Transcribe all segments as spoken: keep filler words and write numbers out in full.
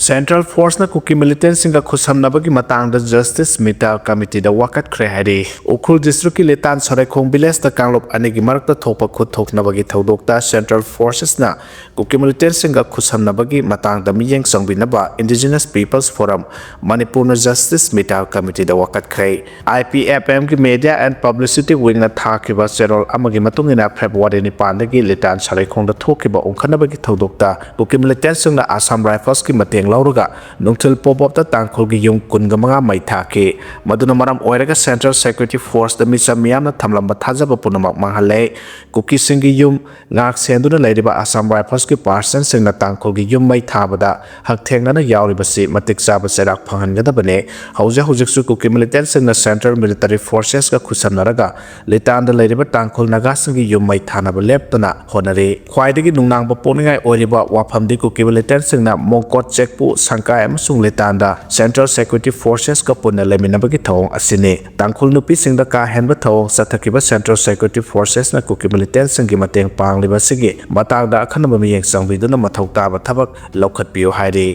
Central Forceꯅ ꯀꯨꯀꯤ militantꯁꯤꯡꯒ ꯈꯨꯠꯁꯝꯅꯕꯒꯤ ꯃꯇꯥꯡꯗ Justice Mittal Committeeꯗ ꯋꯥꯀꯠꯈ꯭ꯔꯦ ꯍꯥꯏꯔꯤ꯫ ꯎꯈ꯭ꯔꯨꯜ districtꯀꯤ ꯂꯤꯇꯥꯟ ꯁꯔꯩꯈꯣꯡ villageꯇ ꯀꯥꯡꯂꯨꯞ ꯑꯅꯤꯒꯤ ꯃꯔꯛꯇ ꯊꯣꯛꯄ ꯈꯨꯠ ꯊꯣꯛꯅꯕꯒꯤ ꯊꯧꯗꯣꯛꯇ Central Forcesꯅ ꯀꯨꯀꯤ militantꯁꯤꯡꯒ ꯈꯨꯠꯁꯝꯅꯕꯒꯤ ꯃꯇꯥꯡꯗ ꯃꯤꯠꯌꯦꯡ ꯆꯪꯕꯤꯅꯕ Indigenous Peoples Forum ꯃꯅꯤꯄꯨꯔꯅ Justice Mittal Committeeꯗ ꯋꯥꯀꯠꯈ꯭ꯔꯦ꯫ IPFMꯒꯤ Media and Publicity Wingꯅ ꯊꯥꯈꯤꯕ ꯆꯦꯔꯣꯜ ꯑꯃꯒꯤ ꯃꯇꯨꯡ ꯏꯟꯅ, February ꯅꯤꯄꯥꯟꯗꯒꯤ ꯂꯤꯇꯥꯟ ꯁꯔꯩꯈꯣꯡꯗ ꯊꯣꯛꯈꯤꯕ ꯎꯪꯈꯠꯅꯕꯒꯤ ꯊꯧꯗꯣꯛꯇ ꯀꯨꯀꯤ militantꯁꯤꯡꯅ Assam Riflesꯀꯤ ꯃꯇꯦꯡ ꯂꯧꯔꯒ ꯅꯨꯡꯊꯤꯜ ꯄꯣꯞ ꯑꯞꯇ ꯇꯥꯡꯈꯨꯜꯒꯤ ꯌꯨꯝ ꯀꯨꯟꯒ ꯃꯉꯥ ꯃꯩ ꯊꯥꯈꯤ꯫ ꯃꯗꯨꯅ ꯃꯔꯝ ꯑꯣꯏꯔꯒ Central Security Forceꯇ ꯃꯤꯆꯝ ꯃꯤꯌꯥꯝꯅ ꯊꯝꯂꯝꯕ ꯊꯥꯖꯕ ꯄꯨꯝꯅꯃꯛ ꯃꯥꯡꯍꯜꯂꯦ꯫ ꯀꯨꯀꯤꯁꯤꯡꯒꯤ ꯌꯨꯝ ꯉꯥꯛ ꯁꯦꯟꯗꯨꯅ ꯂꯩꯔꯤꯕ Assam Riflesꯀꯤ personꯁꯤꯡꯅ ꯇꯥꯡꯈꯨꯜꯒꯤ ꯌꯨꯝ ꯃꯩ ꯊꯥꯕꯗ ꯍꯛꯊꯦꯡꯅꯅ ꯌꯥꯎꯔꯤꯕꯁꯤ ꯃꯇꯤꯛ ꯆꯥꯕ ꯆꯩꯔꯥꯛ ꯐꯪꯍꯟꯒꯗꯕꯅꯤ꯫ ꯍꯧꯖꯤꯛ ꯍꯧꯖꯤꯛꯁꯨ ꯀꯨꯀꯤ militantꯁꯤꯡꯅ Central Military Forcesꯀ ꯈꯨꯠꯁꯝꯅꯔꯒ ꯂꯤꯇꯥꯟꯗ ꯂꯩꯔꯤꯕ ꯇꯥꯡꯈꯨꯜ ꯅꯥꯒꯥꯁꯤꯡꯒꯤ ꯌꯨꯝ ꯃꯩ ꯊꯥꯅꯕ ꯂꯦꯞꯇꯅ ꯍꯣꯠꯅꯔꯤ꯫ ꯈ꯭ꯋꯥꯏꯗꯒꯤ ꯅꯨꯡꯅꯥꯡꯕ ꯄꯣꯛꯅꯤꯡꯉꯥꯏ ꯑꯣꯏꯔꯤꯕ ꯋꯥꯐꯝꯗꯤ ꯀꯨꯀꯤ militantꯁꯤꯡꯅ ꯃꯣꯡꯀꯣꯠ ꯆꯦꯛꯄꯨ, ꯁꯪꯀꯥꯏ ꯑꯃꯁꯨꯡ ꯂꯤꯇꯥꯟꯗ Central Security Forcesꯀ ꯄꯨꯟꯅ ꯂꯩꯃꯤꯟꯅꯕꯒꯤ ꯊꯧꯑꯣꯡ ꯑꯁꯤꯅꯤ꯫ ꯇꯥꯡꯈꯨꯜ ꯅꯨꯄꯤꯁꯤꯡꯗ ꯀꯥ ꯍꯦꯟꯕ ꯊꯧꯑꯣꯡ ꯆꯠꯊꯈꯤꯕ Central Security Forcesꯅ ꯀꯨꯀꯤ militantꯁꯤꯡꯒꯤ ꯃꯇꯦꯡ ꯄꯥꯡꯂꯤꯕ ꯑꯁꯤꯒꯤ ꯃꯇꯥꯡꯗ ꯑꯈꯟꯅꯕ ꯃꯤꯠꯌꯦꯡ ꯆꯪꯕꯤꯗꯨꯅ ꯃꯊꯧ ꯇꯥꯕ ꯊꯕꯛ ꯂꯧꯈꯠꯄꯤꯌꯨ ꯍꯥꯏꯔꯤ꯫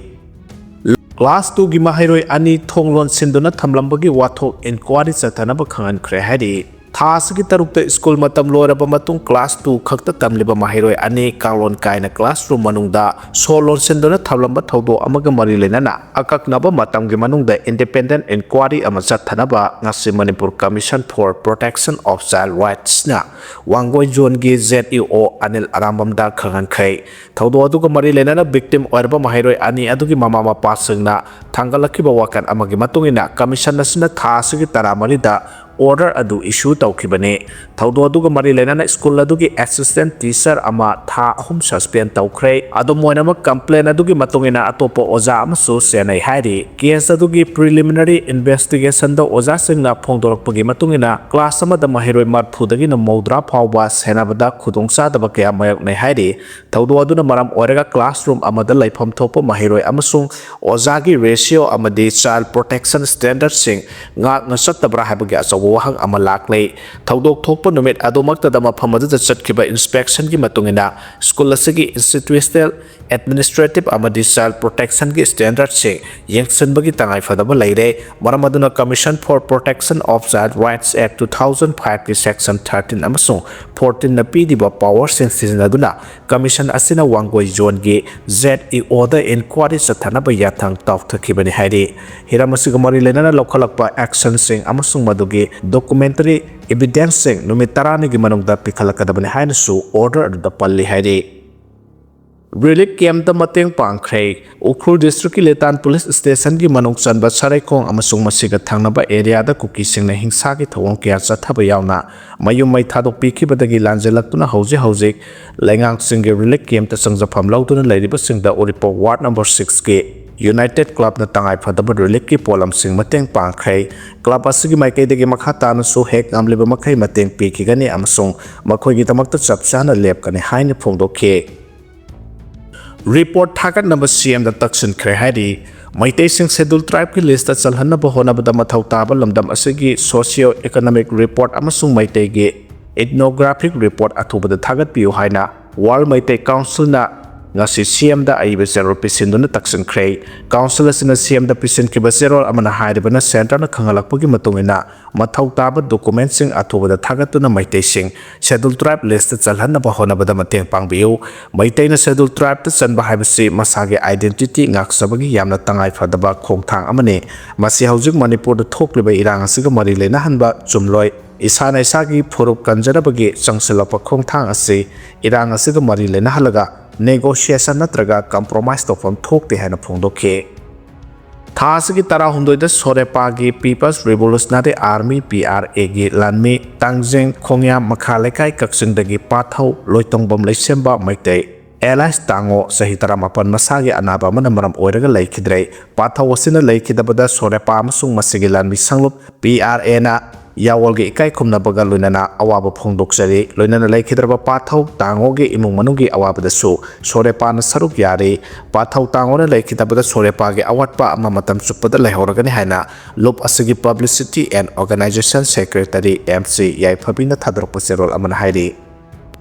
Class twoꯒꯤ ꯃꯍꯩꯔꯣꯏ ꯑꯅꯤ ꯊꯣꯡ ꯂꯣꯟꯁꯤꯟꯗꯨꯅ ꯊꯝꯂꯝꯕꯒꯤ ꯋꯥꯊꯣꯛ inquiry ꯆꯠꯊꯅꯕ ꯈꯪꯍꯟꯈ꯭ꯔꯦ ꯍꯥꯏꯔꯤ꯫ ꯊꯥ ꯑꯁꯤꯒꯤ ꯇꯔꯨꯛꯇ school ꯃꯇꯝ ꯂꯣꯏꯔꯕ ꯃꯇꯨꯡ class two ꯈꯛꯇ ꯇꯝꯂꯤꯕ ꯃꯍꯩꯔꯣꯏ ꯑꯅꯤ ꯀꯥꯡꯂꯣꯟ ꯀꯥꯏꯅ classroom ꯃꯅꯨꯡꯗ ꯁꯣ ꯂꯣꯟꯁꯤꯟꯗꯨꯅ ꯊꯝꯂꯝꯕ ꯊꯧꯗꯣꯛ ꯑꯃꯒ ꯃꯔꯤ ꯂꯩꯅꯅ ꯑꯀꯛꯅꯕ ꯃꯇꯝꯒꯤ ꯃꯅꯨꯡꯗ independent inquiry ꯑꯃ ꯆꯠꯊꯅꯕ ꯉꯁꯤ Manipur Commission for Protection of Child Rightsꯅ Wangoi zoneꯒꯤ ZEO Anil ꯑꯔꯥꯝꯕꯝꯗ ꯈꯪꯍꯟꯈ꯭ꯔꯦ꯫ ꯊꯧꯗꯣꯛ ꯑꯗꯨꯒ ꯃꯔꯤ ꯂꯩꯅꯅ victim ꯑꯣꯏꯔꯕ ꯃꯍꯩꯔꯣꯏ ꯑꯅꯤ ꯑꯗꯨꯒꯤ ꯃꯃꯥ ꯃꯄꯥꯁꯤꯡꯅ ꯊꯥꯡꯒꯠꯂꯛꯈꯤꯕ ꯋꯥꯀꯠ ꯑꯃꯒꯤ ꯃꯇꯨꯡ ꯏꯟꯅ, commission ꯑꯁꯤꯅ ꯊꯥ ꯑꯁꯤꯒꯤ ꯇꯔꯥꯃꯔꯤꯗ order ꯑꯗꯨ issue ꯇꯧꯈꯤꯕꯅꯤ꯫ ꯊꯧꯗꯣꯛ ꯑꯗꯨꯒ ꯃꯔꯤ ꯂꯩꯅꯅ school ꯑꯗꯨꯒꯤ assistant teacher ꯑꯃ ꯊꯥ ꯑꯍꯨꯝ suspend ꯇꯧꯈ꯭ꯔꯦ꯫ ꯑꯗꯨꯝ ꯑꯣꯏꯅꯃꯛ, complaint ꯑꯗꯨꯒꯤ ꯃꯇꯨꯡ ꯏꯟꯅ ꯑꯇꯣꯞꯄ ꯑꯣꯖꯥ ꯑꯃꯁꯨ ꯆꯦꯟꯅꯩ ꯍꯥꯏꯔꯤ꯫ Case ꯑꯗꯨꯒꯤ preliminary investigationꯗ ꯑꯣꯖꯥꯁꯤꯡꯅ ꯐꯣꯡꯗꯣꯔꯛꯄꯒꯤ ꯃꯇꯨꯡ ꯏꯟꯅ, class ꯑꯃꯗ ꯃꯍꯩꯔꯣꯏ ꯃꯔꯤꯐꯨꯗꯒꯤꯅ ꯃꯧꯗ꯭ꯔꯥ ꯐꯥꯎꯕ ꯁꯦꯟꯅꯕꯗ ꯈꯨꯗꯣꯡꯆꯥꯗꯕ ꯀꯌꯥ ꯃꯥꯌꯣꯛꯅꯩ ꯍꯥꯏꯔꯤ꯫ ꯊꯧꯗꯣꯛ ꯑꯗꯨꯅ ꯃꯔꯝ ꯑꯣꯏꯔꯒ classroom ꯑꯃꯗ ꯂꯩꯐꯝ ꯊꯣꯛꯄ ꯃꯍꯩꯔꯣꯏ ꯑꯃꯁꯨꯡ ꯑꯣꯖꯥꯒꯤ ratio ꯑꯃꯗꯤ child protection standardsꯁꯤꯡ ꯉꯥꯛꯅ ꯆꯠꯇꯕ꯭ꯔꯥ ꯍꯥꯏꯕꯒꯤ ꯑꯆꯧꯕ ꯋꯥꯍꯪ ꯑꯃ ꯂꯥꯛꯂꯦ꯫ ꯊꯧꯗꯣꯛ ꯊꯣꯛꯄ ꯅꯨꯃꯤꯠ ꯑꯗꯨꯃꯛꯇꯗ ꯃꯐꯝ ꯑꯗꯨꯗ ꯆꯠꯈꯤꯕ inspectionꯒꯤ ꯃꯇꯨꯡ ꯏꯟꯅ ꯁ꯭ꯀꯨꯜ ꯑꯁꯤꯒꯤ institutional, administrative ꯑꯃꯗꯤ child protectionꯒꯤ standardꯁꯤꯡ ꯌꯦꯡꯁꯤꯟꯕꯒꯤ ꯇꯉꯥꯏꯐꯗꯕ ꯂꯩꯔꯦ꯫ ꯃꯔꯝ ꯑꯗꯨꯅ Commission for Protection of Child Rights Act two thousand fiveꯀꯤ section thirteen ꯑꯃꯁꯨꯡ fourteenꯅ ꯄꯤꯔꯤꯕ powerꯁꯤꯡ ꯁꯤꯖꯤꯟꯅꯗꯨꯅ commission ꯑꯁꯤꯅ ꯋꯥꯡꯒꯣꯏ zoneꯒꯤ ZEOꯗ inquiry ꯆꯠꯊꯅꯕ ꯌꯥꯊꯪ ꯇꯥꯎꯊꯈꯤꯕꯅꯤ ꯍꯥꯏꯔꯤ꯫ ꯍꯤꯔꯝ ꯑꯁꯤꯒ ꯃꯔꯤ ꯂꯩꯅꯅ ꯂꯧꯈꯠꯂꯛꯄ actionꯁꯤꯡ ꯑꯃꯁꯨꯡ ꯃꯗꯨꯒꯤ documentary evidenceꯁꯤꯡ ꯅꯨꯃꯤꯠ ꯇꯔꯥꯅꯤꯒꯤ ꯃꯅꯨꯡꯗ ꯄꯤꯈꯠꯂꯛꯀꯗꯕꯅꯤ ꯍꯥꯏꯅꯁꯨ order ꯑꯗꯨꯗ ꯄꯜꯂꯤ ꯍꯥꯏꯔꯤ꯫ Relief campꯇ ꯃꯇꯦꯡ ꯄꯥꯡꯈ꯭ꯔꯦ꯫ ꯎꯈ꯭ꯔꯨꯜ districtꯀꯤ ꯂꯤꯇꯥꯟ police stationꯒꯤ ꯃꯅꯨꯡ ꯆꯟꯕ ꯁꯔꯩꯈꯣꯡ ꯑꯃꯁꯨꯡ ꯃꯁꯤꯒ ꯊꯪꯅꯕ areaꯗ ꯀꯨꯀꯤꯁꯤꯡꯅ ꯍꯤꯡꯁꯥꯒꯤ ꯊꯧꯑꯣꯡ ꯀꯌꯥ ꯆꯠꯊꯕ ꯌꯥꯎꯅ ꯃꯌꯨꯝ ꯃꯩ ꯊꯥꯗꯣꯛꯄꯤꯈꯤꯕꯗꯒꯤ ꯂꯥꯟꯖꯦꯜꯂꯛꯇꯨꯅ ꯍꯧꯖꯤꯛ ꯍꯧꯖꯤꯛ ꯂꯩꯉꯥꯛꯁꯤꯡꯒꯤ relief campꯇ ꯆꯪꯖꯐꯝ ꯂꯧꯗꯨꯅ ꯂꯩꯔꯤꯕꯁꯤꯡꯗ ꯎꯔꯤꯄꯣꯛ ward number sixꯀꯤ United Clubꯅ ꯇꯉꯥꯏꯐꯗꯕ reliefꯀꯤ ꯄꯣꯠꯂꯝꯁꯤꯡ ꯃꯇꯦꯡ ꯄꯥꯡꯈ꯭ꯔꯦ꯫ Club ꯑꯁꯤꯒꯤ ꯃꯥꯏꯀꯩꯗꯒꯤ ꯃꯈꯥ ꯇꯥꯅꯁꯨ ꯍꯦꯛ ꯉꯝꯂꯤꯕ ꯃꯈꯩ ꯃꯇꯦꯡ ꯄꯤꯈꯤꯒꯅꯤ ꯑꯃꯁꯨꯡ ꯃꯈꯣꯏꯒꯤꯗꯃꯛꯇ ꯆꯞ ꯆꯥꯅ ꯂꯦꯞꯀꯅꯤ ꯍꯥꯏꯅ ꯐꯣꯡꯗꯣꯛꯈꯤ꯫ Report ꯊꯥꯒꯠꯅꯕ CMꯗ ꯇꯛꯁꯤꯟꯈ꯭ꯔꯦ ꯍꯥꯏꯔꯤ꯫ ꯃꯩꯇꯩꯁꯤꯡ Scheduled Tribeꯀꯤ listꯇ ꯆꯜꯍꯟꯅꯕ ꯍꯣꯠꯅꯕꯗ ꯃꯊꯧ ꯇꯥꯕ ꯂꯝꯗꯝ ꯑꯁꯤꯒꯤ socio economic report ꯑꯃꯁꯨꯡ ꯃꯩꯇꯩꯒꯤ ethnographic report ꯑꯊꯨꯕꯗ ꯊꯥꯒꯠꯄꯤꯌꯨ ꯍꯥꯏꯅ World Meitei Councilꯅ ꯉꯁꯤ CMꯗ ꯑꯏꯕ ꯆꯦꯔꯣꯜ ꯄꯤꯁꯤꯟꯗꯨꯅ ꯇꯛꯁꯤꯟꯈ꯭ꯔꯦ꯫ Council ꯑꯁꯤꯅ CMꯗ ꯄꯤꯁꯤꯟꯈꯤꯕ ꯆꯦꯔꯣꯜ ꯑꯃꯅ ꯍꯥꯏꯔꯤꯕꯅ centreꯅ ꯈꯪꯍꯜꯂꯛꯄꯒꯤ ꯃꯇꯨꯡ ꯏꯟꯅ ꯃꯊꯧ ꯇꯥꯕ documentꯁꯤꯡ ꯑꯊꯨꯕꯗ ꯊꯥꯒꯠꯇꯨꯅ ꯃꯩꯇꯩꯁꯤꯡ Scheduled Tribe listꯇ ꯆꯜꯍꯟꯅꯕ ꯍꯣꯠꯅꯕꯗ ꯃꯇꯦꯡ ꯄꯥꯡꯕꯤꯌꯨ꯫ ꯃꯩꯇꯩꯅ Scheduled Tribeꯇ ꯆꯟꯕ ꯍꯥꯏꯕꯁꯤ ꯃꯁꯥꯒꯤ identity ꯉꯥꯛꯆꯕꯒꯤ ꯌꯥꯝꯅ ꯇꯉꯥꯏꯐꯗꯕ ꯈꯣꯡꯊꯥꯡ ꯑꯃꯅꯤ꯫ ꯃꯁꯤ ꯍꯧꯖꯤꯛ ꯃꯅꯤꯄꯨꯔꯗ ꯊꯣꯛꯂꯤꯕ ꯏꯔꯥꯡ ꯑꯁꯤꯒ ꯃꯔꯤ ꯂꯩꯅꯍꯟꯕ ꯆꯨꯝꯂꯣꯏ꯫ ꯏꯁꯥꯅ ꯏꯁꯥꯒꯤ ꯐꯨꯔꯨꯞ ꯀꯟꯖꯅꯕꯒꯤ ꯆꯪꯁꯤꯜꯂꯛꯄ ꯈꯣꯡꯊꯥꯡ ꯑꯁꯤ ꯏꯔꯥꯡ ꯑꯁꯤꯒ ꯃꯔꯤ ꯂꯩꯅꯍꯜꯂꯒ negotiation ꯅꯠꯇ꯭ꯔꯒ compromise ꯇꯧꯐꯝ ꯊꯣꯛꯇꯦ ꯍꯥꯏꯅ ꯐꯣꯡꯗꯣꯛꯈꯤ꯫ ꯊꯥ ꯑꯁꯤꯒꯤ ꯇꯔꯥꯍꯨꯝꯗꯣꯏꯗ ꯁꯣꯔꯦꯄꯥꯒꯤ People's Revolutionary Army, PRAꯒꯤ ꯂꯥꯟꯃꯤ ꯇꯥꯡꯖꯦꯡ ꯈꯣꯡꯌꯥꯝ ꯃꯈꯥ ꯂꯩꯀꯥꯏ ꯀꯛꯆꯤꯡꯗꯒꯤ ꯄꯥꯊꯧ ꯂꯣꯏꯇꯣꯡꯕꯝ ꯂꯩꯁꯦꯝꯕ ꯃꯩꯇꯩ alias ꯇꯥꯡꯉꯣ, ꯆꯍꯤ ꯇꯔꯥꯃꯥꯄꯟ, ꯃꯁꯥꯒꯤ ꯑꯅꯥꯕ ꯑꯃꯅ ꯃꯔꯝ ꯑꯣꯏꯔꯒ ꯂꯩꯈꯤꯗ꯭ꯔꯦ꯫ ꯄꯥꯊꯧ ꯑꯁꯤꯅ ꯂꯩꯈꯤꯗꯕꯗ ꯁꯣꯔꯦꯄꯥ ꯑꯃꯁꯨꯡ ꯃꯁꯤꯒꯤ ꯂꯥꯟꯃꯤ ꯁꯪꯂꯨꯞ PRAꯅ ꯌꯥꯋꯣꯜꯒꯤ ꯏꯀꯥꯏ ꯈꯨꯝꯅꯕꯒ ꯂꯣꯏꯅꯅ ꯑꯋꯥꯕ ꯐꯣꯡꯗꯣꯛꯆꯔꯤ꯫ ꯂꯣꯏꯅꯅ ꯂꯩꯈꯤꯗ꯭ꯔꯕ ꯄꯥꯊꯧ ꯇꯥꯡꯉꯣꯒꯤ ꯏꯃꯨꯡ ꯃꯅꯨꯡꯒꯤ ꯑꯋꯥꯕꯗꯁꯨ ꯁꯣꯔꯦꯄꯥꯅ ꯁꯔꯨꯛ ꯌꯥꯔꯤ꯫ ꯄꯥꯊꯧ ꯇꯥꯡꯉꯣꯅ ꯂꯩꯈꯤꯗꯕꯗ ꯁꯣꯔꯦꯄꯥꯒꯤ ꯑꯋꯥꯠꯄ ꯑꯃ ꯃꯇꯝ ꯆꯨꯞꯄꯗ ꯂꯩꯍꯧꯔꯒꯅꯤ ꯍꯥꯏꯅ ꯂꯨꯞ ꯑꯁꯤꯒꯤ Publicity and Organisation Secretary M C ꯌꯥꯏꯐꯕꯤꯅ ꯊꯥꯗꯣꯔꯛꯄ ꯆꯦꯔꯣꯜ ꯑꯃꯅ ꯍꯥꯏꯔꯤ꯫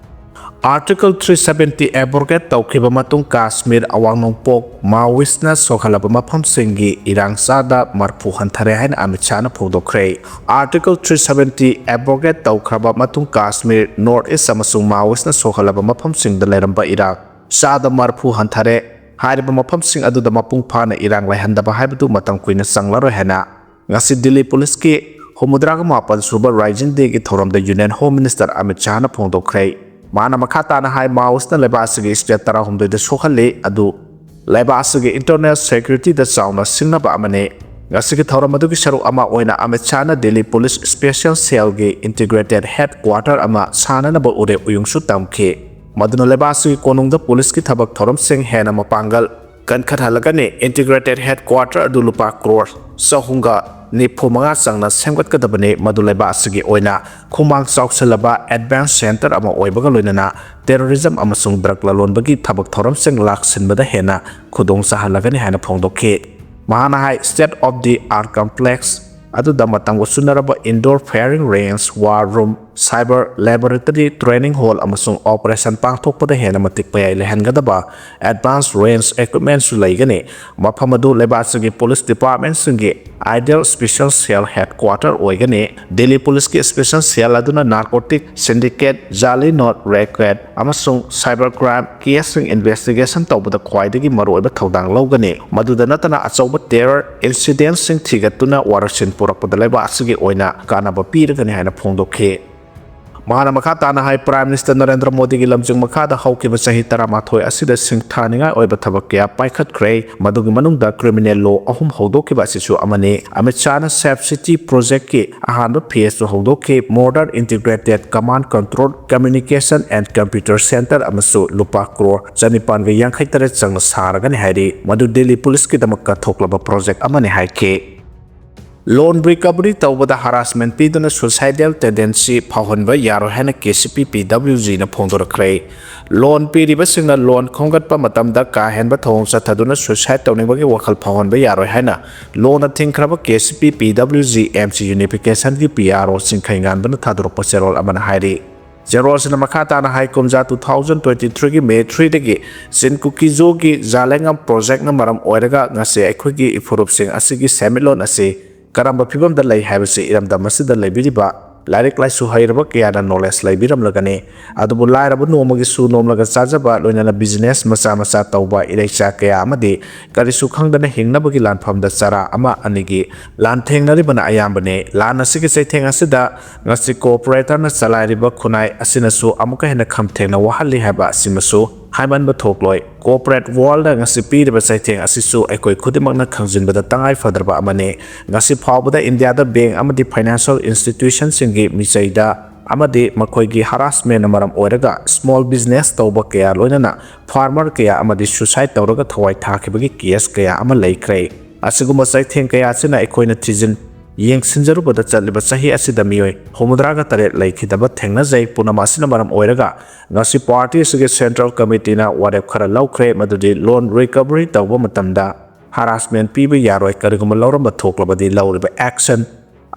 Article three seventy abrogate ꯇꯧꯈꯤꯕ ꯃꯇꯨꯡ ꯀꯥꯁꯃꯤꯔ ꯑꯋꯥꯡ ꯅꯣꯡꯄꯣꯛ ꯃꯥꯑꯣꯏꯁꯅ ꯁꯣꯛꯍꯜꯂꯕ ꯃꯐꯝꯁꯤꯡꯒꯤ ꯏꯔꯥꯡ ꯆꯥꯗ ꯃꯔꯐꯨ ꯍꯟꯊꯔꯦ ꯍꯥꯏꯅ Amit ꯁꯥꯍꯅ ꯐꯣꯡꯗꯣꯛꯈ꯭ꯔꯦ꯫ Article three seventy abrogate ꯇꯧꯈ꯭ꯔꯕ ꯃꯇꯨꯡ ꯀꯥꯁꯃꯤꯔ, North East ꯑꯃꯁꯨꯡ ꯃꯥꯑꯣꯏꯁꯅ ꯁꯣꯛꯍꯜꯂꯕ ꯃꯐꯝꯁꯤꯡꯗ ꯂꯩꯔꯝꯕ ꯏꯔꯥꯡ ꯆꯥꯗ ꯃꯔꯐꯨ ꯍꯟꯊꯔꯦ꯫ ꯍꯥꯏꯔꯤꯕ ꯃꯐꯝꯁꯤꯡ ꯑꯗꯨꯗ ꯃꯄꯨꯡ ꯐꯥꯅ ꯏꯔꯥꯡ ꯂꯩꯍꯟꯗꯕ ꯍꯥꯏꯕꯗꯨ ꯃꯇꯝ ꯀꯨꯏꯅ ꯆꯪꯂꯔꯣꯏ ꯍꯥꯏꯅ ꯉꯁꯤ ꯗꯤꯜꯂꯤ ꯄꯨꯂꯤꯁꯀꯤ ꯍꯨꯝꯐꯨꯇꯔꯥꯒ ꯃꯥꯄꯟ ꯁꯨꯕ Rising Day ꯒꯤ ꯊꯧꯔꯝꯗ Union Home Minister ꯑꯃꯤꯠ ꯁꯥꯍꯅ ꯐꯣꯡꯗꯣꯛꯈ꯭ꯔꯦ꯫ ꯃꯥꯅ ꯃꯈꯥ ꯇꯥꯅ ꯍꯥꯏ, ꯃꯥꯑꯣꯁꯅ ꯂꯩꯕꯥꯛ ꯑꯁꯤꯒꯤ state ꯇꯔꯥꯍꯨꯝꯗꯣꯏꯗ ꯁꯣꯛꯍꯜꯂꯤ, ꯑꯗꯨ ꯂꯩꯕꯥꯛ ꯑꯁꯤꯒꯤ internal security ꯗ ꯆꯥꯎꯅ ꯁꯤꯡꯅꯕ ꯑꯃꯅꯤ꯫ ꯉꯁꯤꯒꯤ ꯊꯧꯔꯝ ꯑꯗꯨꯒꯤ ꯁꯔꯨꯛ ꯑꯃ ꯑꯣꯏꯅ ꯑꯃꯤꯠ ꯁꯥꯍꯅ ꯗꯤꯜꯂꯤ ꯄꯨꯂꯤꯁ special cell ꯒꯤ integrated headquarter ꯑꯃ ꯁꯥꯅꯅꯕ ꯎꯔꯦꯞ ꯎꯌꯨꯡꯁꯨ ꯇꯝꯈꯤ, ꯃꯗꯨꯅ ꯂꯩꯕꯥꯛ ꯑꯁꯤꯒꯤ ꯀꯣꯅꯨꯡꯗ ꯄꯨꯂꯤꯁꯀꯤ ꯊꯕꯛ ꯊꯧꯔꯝꯁꯤꯡ ꯍꯦꯟꯅ ꯃꯄꯥꯡꯒꯜ ꯀꯟꯈꯠꯍꯜꯂꯒꯅꯤ꯫ Integrated headquarter ꯑꯗꯨ ꯂꯨꯄꯥ ꯀ꯭ꯔꯣꯔ ꯆꯍꯨꯝꯒ ꯅꯤꯐꯨ ꯃꯉꯥ ꯆꯪꯅ ꯁꯦꯝꯒꯠꯀꯗꯕꯅꯤ, ꯃꯗꯨ ꯂꯩꯕꯥꯛ ꯑꯁꯤꯒꯤ ꯑꯣꯏꯅ ꯈꯨꯃꯥꯡ ꯆꯥꯎꯁꯤꯜꯂꯕ advance center ꯑꯃ ꯑꯣꯏꯕꯒ ꯂꯣꯏꯅꯅ terrorism ꯑꯃꯁꯨꯡ drug ꯂꯂꯣꯟꯕꯒꯤ ꯊꯕꯛ ꯊꯧꯔꯝꯁꯤꯡ ꯂꯥꯛꯁꯤꯟꯕꯗ ꯍꯦꯟꯅ ꯈꯨꯗꯣꯡ ꯆꯥꯍꯜꯂꯒꯅꯤ ꯍꯥꯏꯅ ꯐꯣꯡꯗꯣꯛꯈꯤ꯫ ꯃꯍꯥꯛꯅ ꯍꯥꯏ, state of the art complex ꯑꯗꯨꯗ ꯃꯇꯝꯒ ꯆꯨꯅꯔꯕ indoor firing range, war room, cyber laboratory, training hall ꯑꯃꯁꯨꯡ operation ꯄꯥꯡꯊꯣꯛꯄꯗ ꯍꯦꯟꯅ ꯃꯇꯤꯛ ꯃꯌꯥꯏ ꯂꯩꯍꯟꯒꯗꯕ advanced range equipment ꯁꯨ ꯂꯩꯒꯅꯤ꯫ ꯃꯐꯝ ꯑꯗꯨ ꯂꯩꯕꯥꯛ ꯑꯁꯤꯒꯤ police department ꯁꯤꯡꯒꯤ ideal special cell headquarter ꯑꯣꯏꯒꯅꯤ꯫ ꯗꯤꯜꯂꯤ ꯄꯨꯂꯤꯁꯀꯤ special cell ꯑꯗꯨꯅ narcotic syndicate, ꯖꯥꯂꯤ ꯅꯣꯠ ꯔꯦꯀꯦꯠ ꯑꯃꯁꯨꯡ cyber crime case ꯁꯤꯡ investigation ꯇꯧꯕꯗ ꯈ꯭ꯋꯥꯏꯗꯒꯤ ꯃꯔꯨꯑꯣꯏꯕ ꯊꯧꯗꯥꯡ ꯂꯧꯒꯅꯤ꯫ ꯃꯗꯨꯗ ꯅꯠꯇꯅ ꯑꯆꯧꯕ terror incident ꯁꯤꯡ ꯊꯤꯒꯠꯇꯨꯅ ꯋꯥꯔꯣꯏꯁꯤꯟ ꯄꯨꯔꯛꯄꯗ ꯂꯩꯕꯥꯛ ꯑꯁꯤꯒꯤ ꯑꯣꯏꯅ ꯀꯥꯟꯅꯕ ꯄꯤꯔꯒꯅꯤ ꯍꯥꯏꯅ ꯐꯣꯡꯗꯣꯛꯈꯤ꯫ ꯃꯍꯥꯛꯅ ꯃꯈꯥ ꯇꯥꯅ ꯍꯥꯏ, Prime Minister ꯅꯔꯦꯟꯗ꯭ꯔ ꯃꯣꯗꯤꯒꯤ ꯂꯝꯖꯤꯡ ꯃꯈꯥꯗ ꯍꯧꯈꯤꯕ ꯆꯍꯤ ꯇꯔꯥꯃꯥꯊꯣꯏ ꯑꯁꯤꯗ ꯁꯤꯡꯊꯥꯅꯤꯡꯉꯥꯏ ꯑꯣꯏꯕ ꯊꯕꯛ ꯀꯌꯥ ꯄꯥꯏꯈꯠꯈ꯭ꯔꯦ, ꯃꯗꯨꯒꯤ ꯃꯅꯨꯡꯗ criminal law ꯑꯍꯨꯝ ꯍꯧꯗꯣꯛꯈꯤꯕ ꯑꯁꯤꯁꯨ ꯑꯃꯅꯤ꯫ ꯑꯃꯤꯠ ꯁꯥꯍꯅ Safe City project ꯀꯤ ꯑꯍꯥꯟꯕ phase ꯇꯨ ꯍꯧꯗꯣꯛꯈꯤ, modern integrated command control, communication and computer center ꯑꯃꯁꯨ ꯂꯨꯄꯥ ꯀ꯭ꯔꯣꯔ ꯆꯅꯤꯄꯥꯟꯒ ꯌꯥꯡꯈꯩ ꯇꯔꯦꯠ ꯆꯪꯅ ꯁꯥꯔꯒꯅꯤ ꯍꯥꯏꯔꯤ, ꯃꯗꯨ ꯗꯤꯜꯂꯤ ꯄꯨꯂꯤꯁꯀꯤꯗꯃꯛꯇ ꯊꯣꯛꯂꯕ project ꯑꯃꯅꯤ ꯍꯥꯏꯈꯤ꯫ Loan recovery ꯇꯧꯕꯗ harassment ꯄꯤꯗꯨꯅ suicidal tendency ꯐꯥꯎꯍꯟꯕ ꯌꯥꯔꯣꯏ ꯍꯥꯏꯅ K C P P W G ꯅ ꯐꯣꯡꯗꯣꯔꯛꯈ꯭ꯔꯦ꯫ Loan ꯄꯤꯔꯤꯕꯁꯤꯡꯅ loan ꯈꯣꯝꯒꯠꯄ ꯃꯇꯝꯗ ꯀꯥ ꯍꯦꯟꯕ ꯊꯧꯑꯣꯡ ꯆꯠꯊꯗꯨꯅ suicide ꯇꯧꯅꯤꯡꯕꯒꯤ ꯋꯥꯈꯜ ꯐꯥꯎꯍꯟꯕ ꯌꯥꯔꯣꯏ ꯍꯥꯏꯅ loan ꯊꯤꯡꯈ꯭ꯔꯕ K C P P W G M C Unification ꯒꯤ P R O ꯆꯤꯡꯈꯩ ꯉꯥꯟꯕꯅ ꯊꯥꯗꯣꯔꯛꯄ ꯆꯦꯔꯣꯜ ꯑꯃꯅ ꯍꯥꯏꯔꯤ꯫ ꯆꯦꯔꯣꯜꯁꯤꯅ ꯃꯈꯥ ꯇꯥꯅ ꯍꯥꯏ, ꯀꯨꯝꯖꯥ two thousand twenty three ꯒꯤ May three ꯗꯒꯤ ꯆꯤꯟ ꯀꯨꯀꯤꯖꯣꯒꯤ ꯖꯥꯂꯦꯡꯉꯝ project ꯅ ꯃꯔꯝ ꯑꯣꯏꯔꯒ ꯉꯁꯤ ꯑꯩꯈꯣꯏꯒꯤ ꯏꯐꯨꯔꯨꯞꯁꯤꯡ ꯑꯁꯤꯒꯤ ꯁꯦꯟꯃꯤꯠꯂꯣꯟ ꯑꯁꯤ ꯀꯔꯝꯕ ꯐꯤꯕꯝꯗ ꯂꯩ ꯍꯥꯏꯕꯁꯤ ꯏꯔꯝꯗꯝ ꯑꯁꯤꯗ ꯂꯩꯕꯤꯔꯤꯕ ꯂꯥꯏꯔꯤꯛ ꯂꯥꯏꯁꯨ ꯍꯩꯔꯕ ꯀꯌꯥꯅ knowledge ꯂꯩꯕꯤꯔꯝꯂꯒꯅꯤ꯫ ꯑꯗꯨꯕꯨ ꯂꯥꯏꯔꯕ ꯅꯣꯡꯃꯒꯤ ꯁꯨ ꯅꯣꯝꯂꯒ ꯆꯥꯖꯕ, ꯂꯣꯏꯅꯅ business ꯃꯆꯥ ꯃꯆꯥ ꯇꯧꯕ ꯏꯔꯩꯆꯥ ꯀꯌꯥ ꯑꯃꯗꯤ ꯀꯔꯤꯁꯨ ꯈꯪꯗꯅ ꯍꯤꯡꯅꯕꯒꯤ ꯂꯥꯟꯐꯝꯗ ꯆꯔꯥ ꯑꯃ ꯑꯅꯤꯒꯤ ꯂꯥꯟꯊꯦꯡꯅꯔꯤꯕꯅ ꯑꯌꯥꯝꯕꯅꯤ꯫ ꯂꯥꯟ ꯑꯁꯤꯒꯤ ꯆꯩꯊꯦꯡ ꯑꯁꯤꯗ ꯉꯁꯤ corporator ꯅ ꯆꯂꯥꯏꯔꯤꯕ ꯈꯨꯟꯅꯥꯏ ꯑꯁꯤꯅꯁꯨ ꯑꯃꯨꯛꯀ ꯍꯦꯟꯅ ꯈꯝ ꯊꯦꯡꯅ ꯋꯥꯍꯜꯂꯤ ꯍꯥꯏꯕ ꯑꯁꯤꯃꯁꯨ ꯍꯥꯏꯃꯟꯕ ꯊꯣꯛꯂꯣꯏ꯫ Corporate world ꯗ ꯉꯁꯤ ꯄꯤꯔꯤꯕ ꯆꯩꯊꯦꯡ ꯑꯁꯤꯁꯨ ꯑꯩꯈꯣꯏ ꯈꯨꯗꯤꯡꯃꯛꯅ ꯈꯪꯖꯤꯟꯕꯗ ꯇꯉꯥꯏ ꯐꯗ꯭ꯔꯕ ꯑꯃꯅꯤ꯫ ꯉꯁꯤ ꯐꯥꯎꯕꯗ ꯏꯟꯗꯤꯌꯥꯗ bank ꯑꯃꯗꯤ financial institution ꯁꯤꯡꯒꯤ ꯃꯤꯆꯩꯗ ꯑꯃꯗꯤ ꯃꯈꯣꯏꯒꯤ harassment ꯅ ꯃꯔꯝ ꯑꯣꯏꯔꯒ small business ꯇꯧꯕ ꯀꯌꯥ, ꯂꯣꯏꯅꯅ farmer ꯀꯌꯥ ꯑꯃꯗꯤ suicide ꯇꯧꯔꯒ ꯊꯋꯥꯏ ꯊꯥꯈꯤꯕꯒꯤ case ꯀꯌꯥ ꯑꯃ ꯂꯩꯈ꯭ꯔꯦ꯫ ꯑꯁꯤꯒꯨꯝꯕ ꯆꯩꯊꯦꯡ ꯀꯌꯥ ꯑꯁꯤꯅ ꯑꯩꯈꯣꯏꯅ ꯊꯤꯖꯤꯟ ꯌꯦꯡꯁꯤꯟꯖꯔꯨꯕꯗ ꯆꯠꯂꯤꯕ ꯆꯍꯤ ꯑꯁꯤꯗ ꯃꯤꯑꯣꯏ ꯍꯨꯝꯐꯨꯇꯔꯥꯒ ꯇꯔꯦꯠ ꯂꯩꯈꯤꯗꯕ ꯊꯦꯡꯅꯖꯩ꯫ ꯄꯨꯝꯅꯃꯛ ꯑꯁꯤꯅ ꯃꯔꯝ ꯑꯣꯏꯔꯒ ꯉꯁꯤ party ꯑꯁꯤꯒꯤ central committee ꯅ ꯋꯥꯔꯦꯞ ꯈꯔ ꯂꯧꯈ꯭ꯔꯦ, ꯃꯗꯨꯗꯤ loan recovery ꯇꯧꯕ ꯃꯇꯝꯗ harassment ꯄꯤꯕ ꯌꯥꯔꯣꯏ, ꯀꯔꯤꯒꯨꯝꯕ ꯂꯧꯔꯝꯕ ꯊꯣꯛꯂꯕꯗꯤ ꯂꯧꯔꯤꯕ action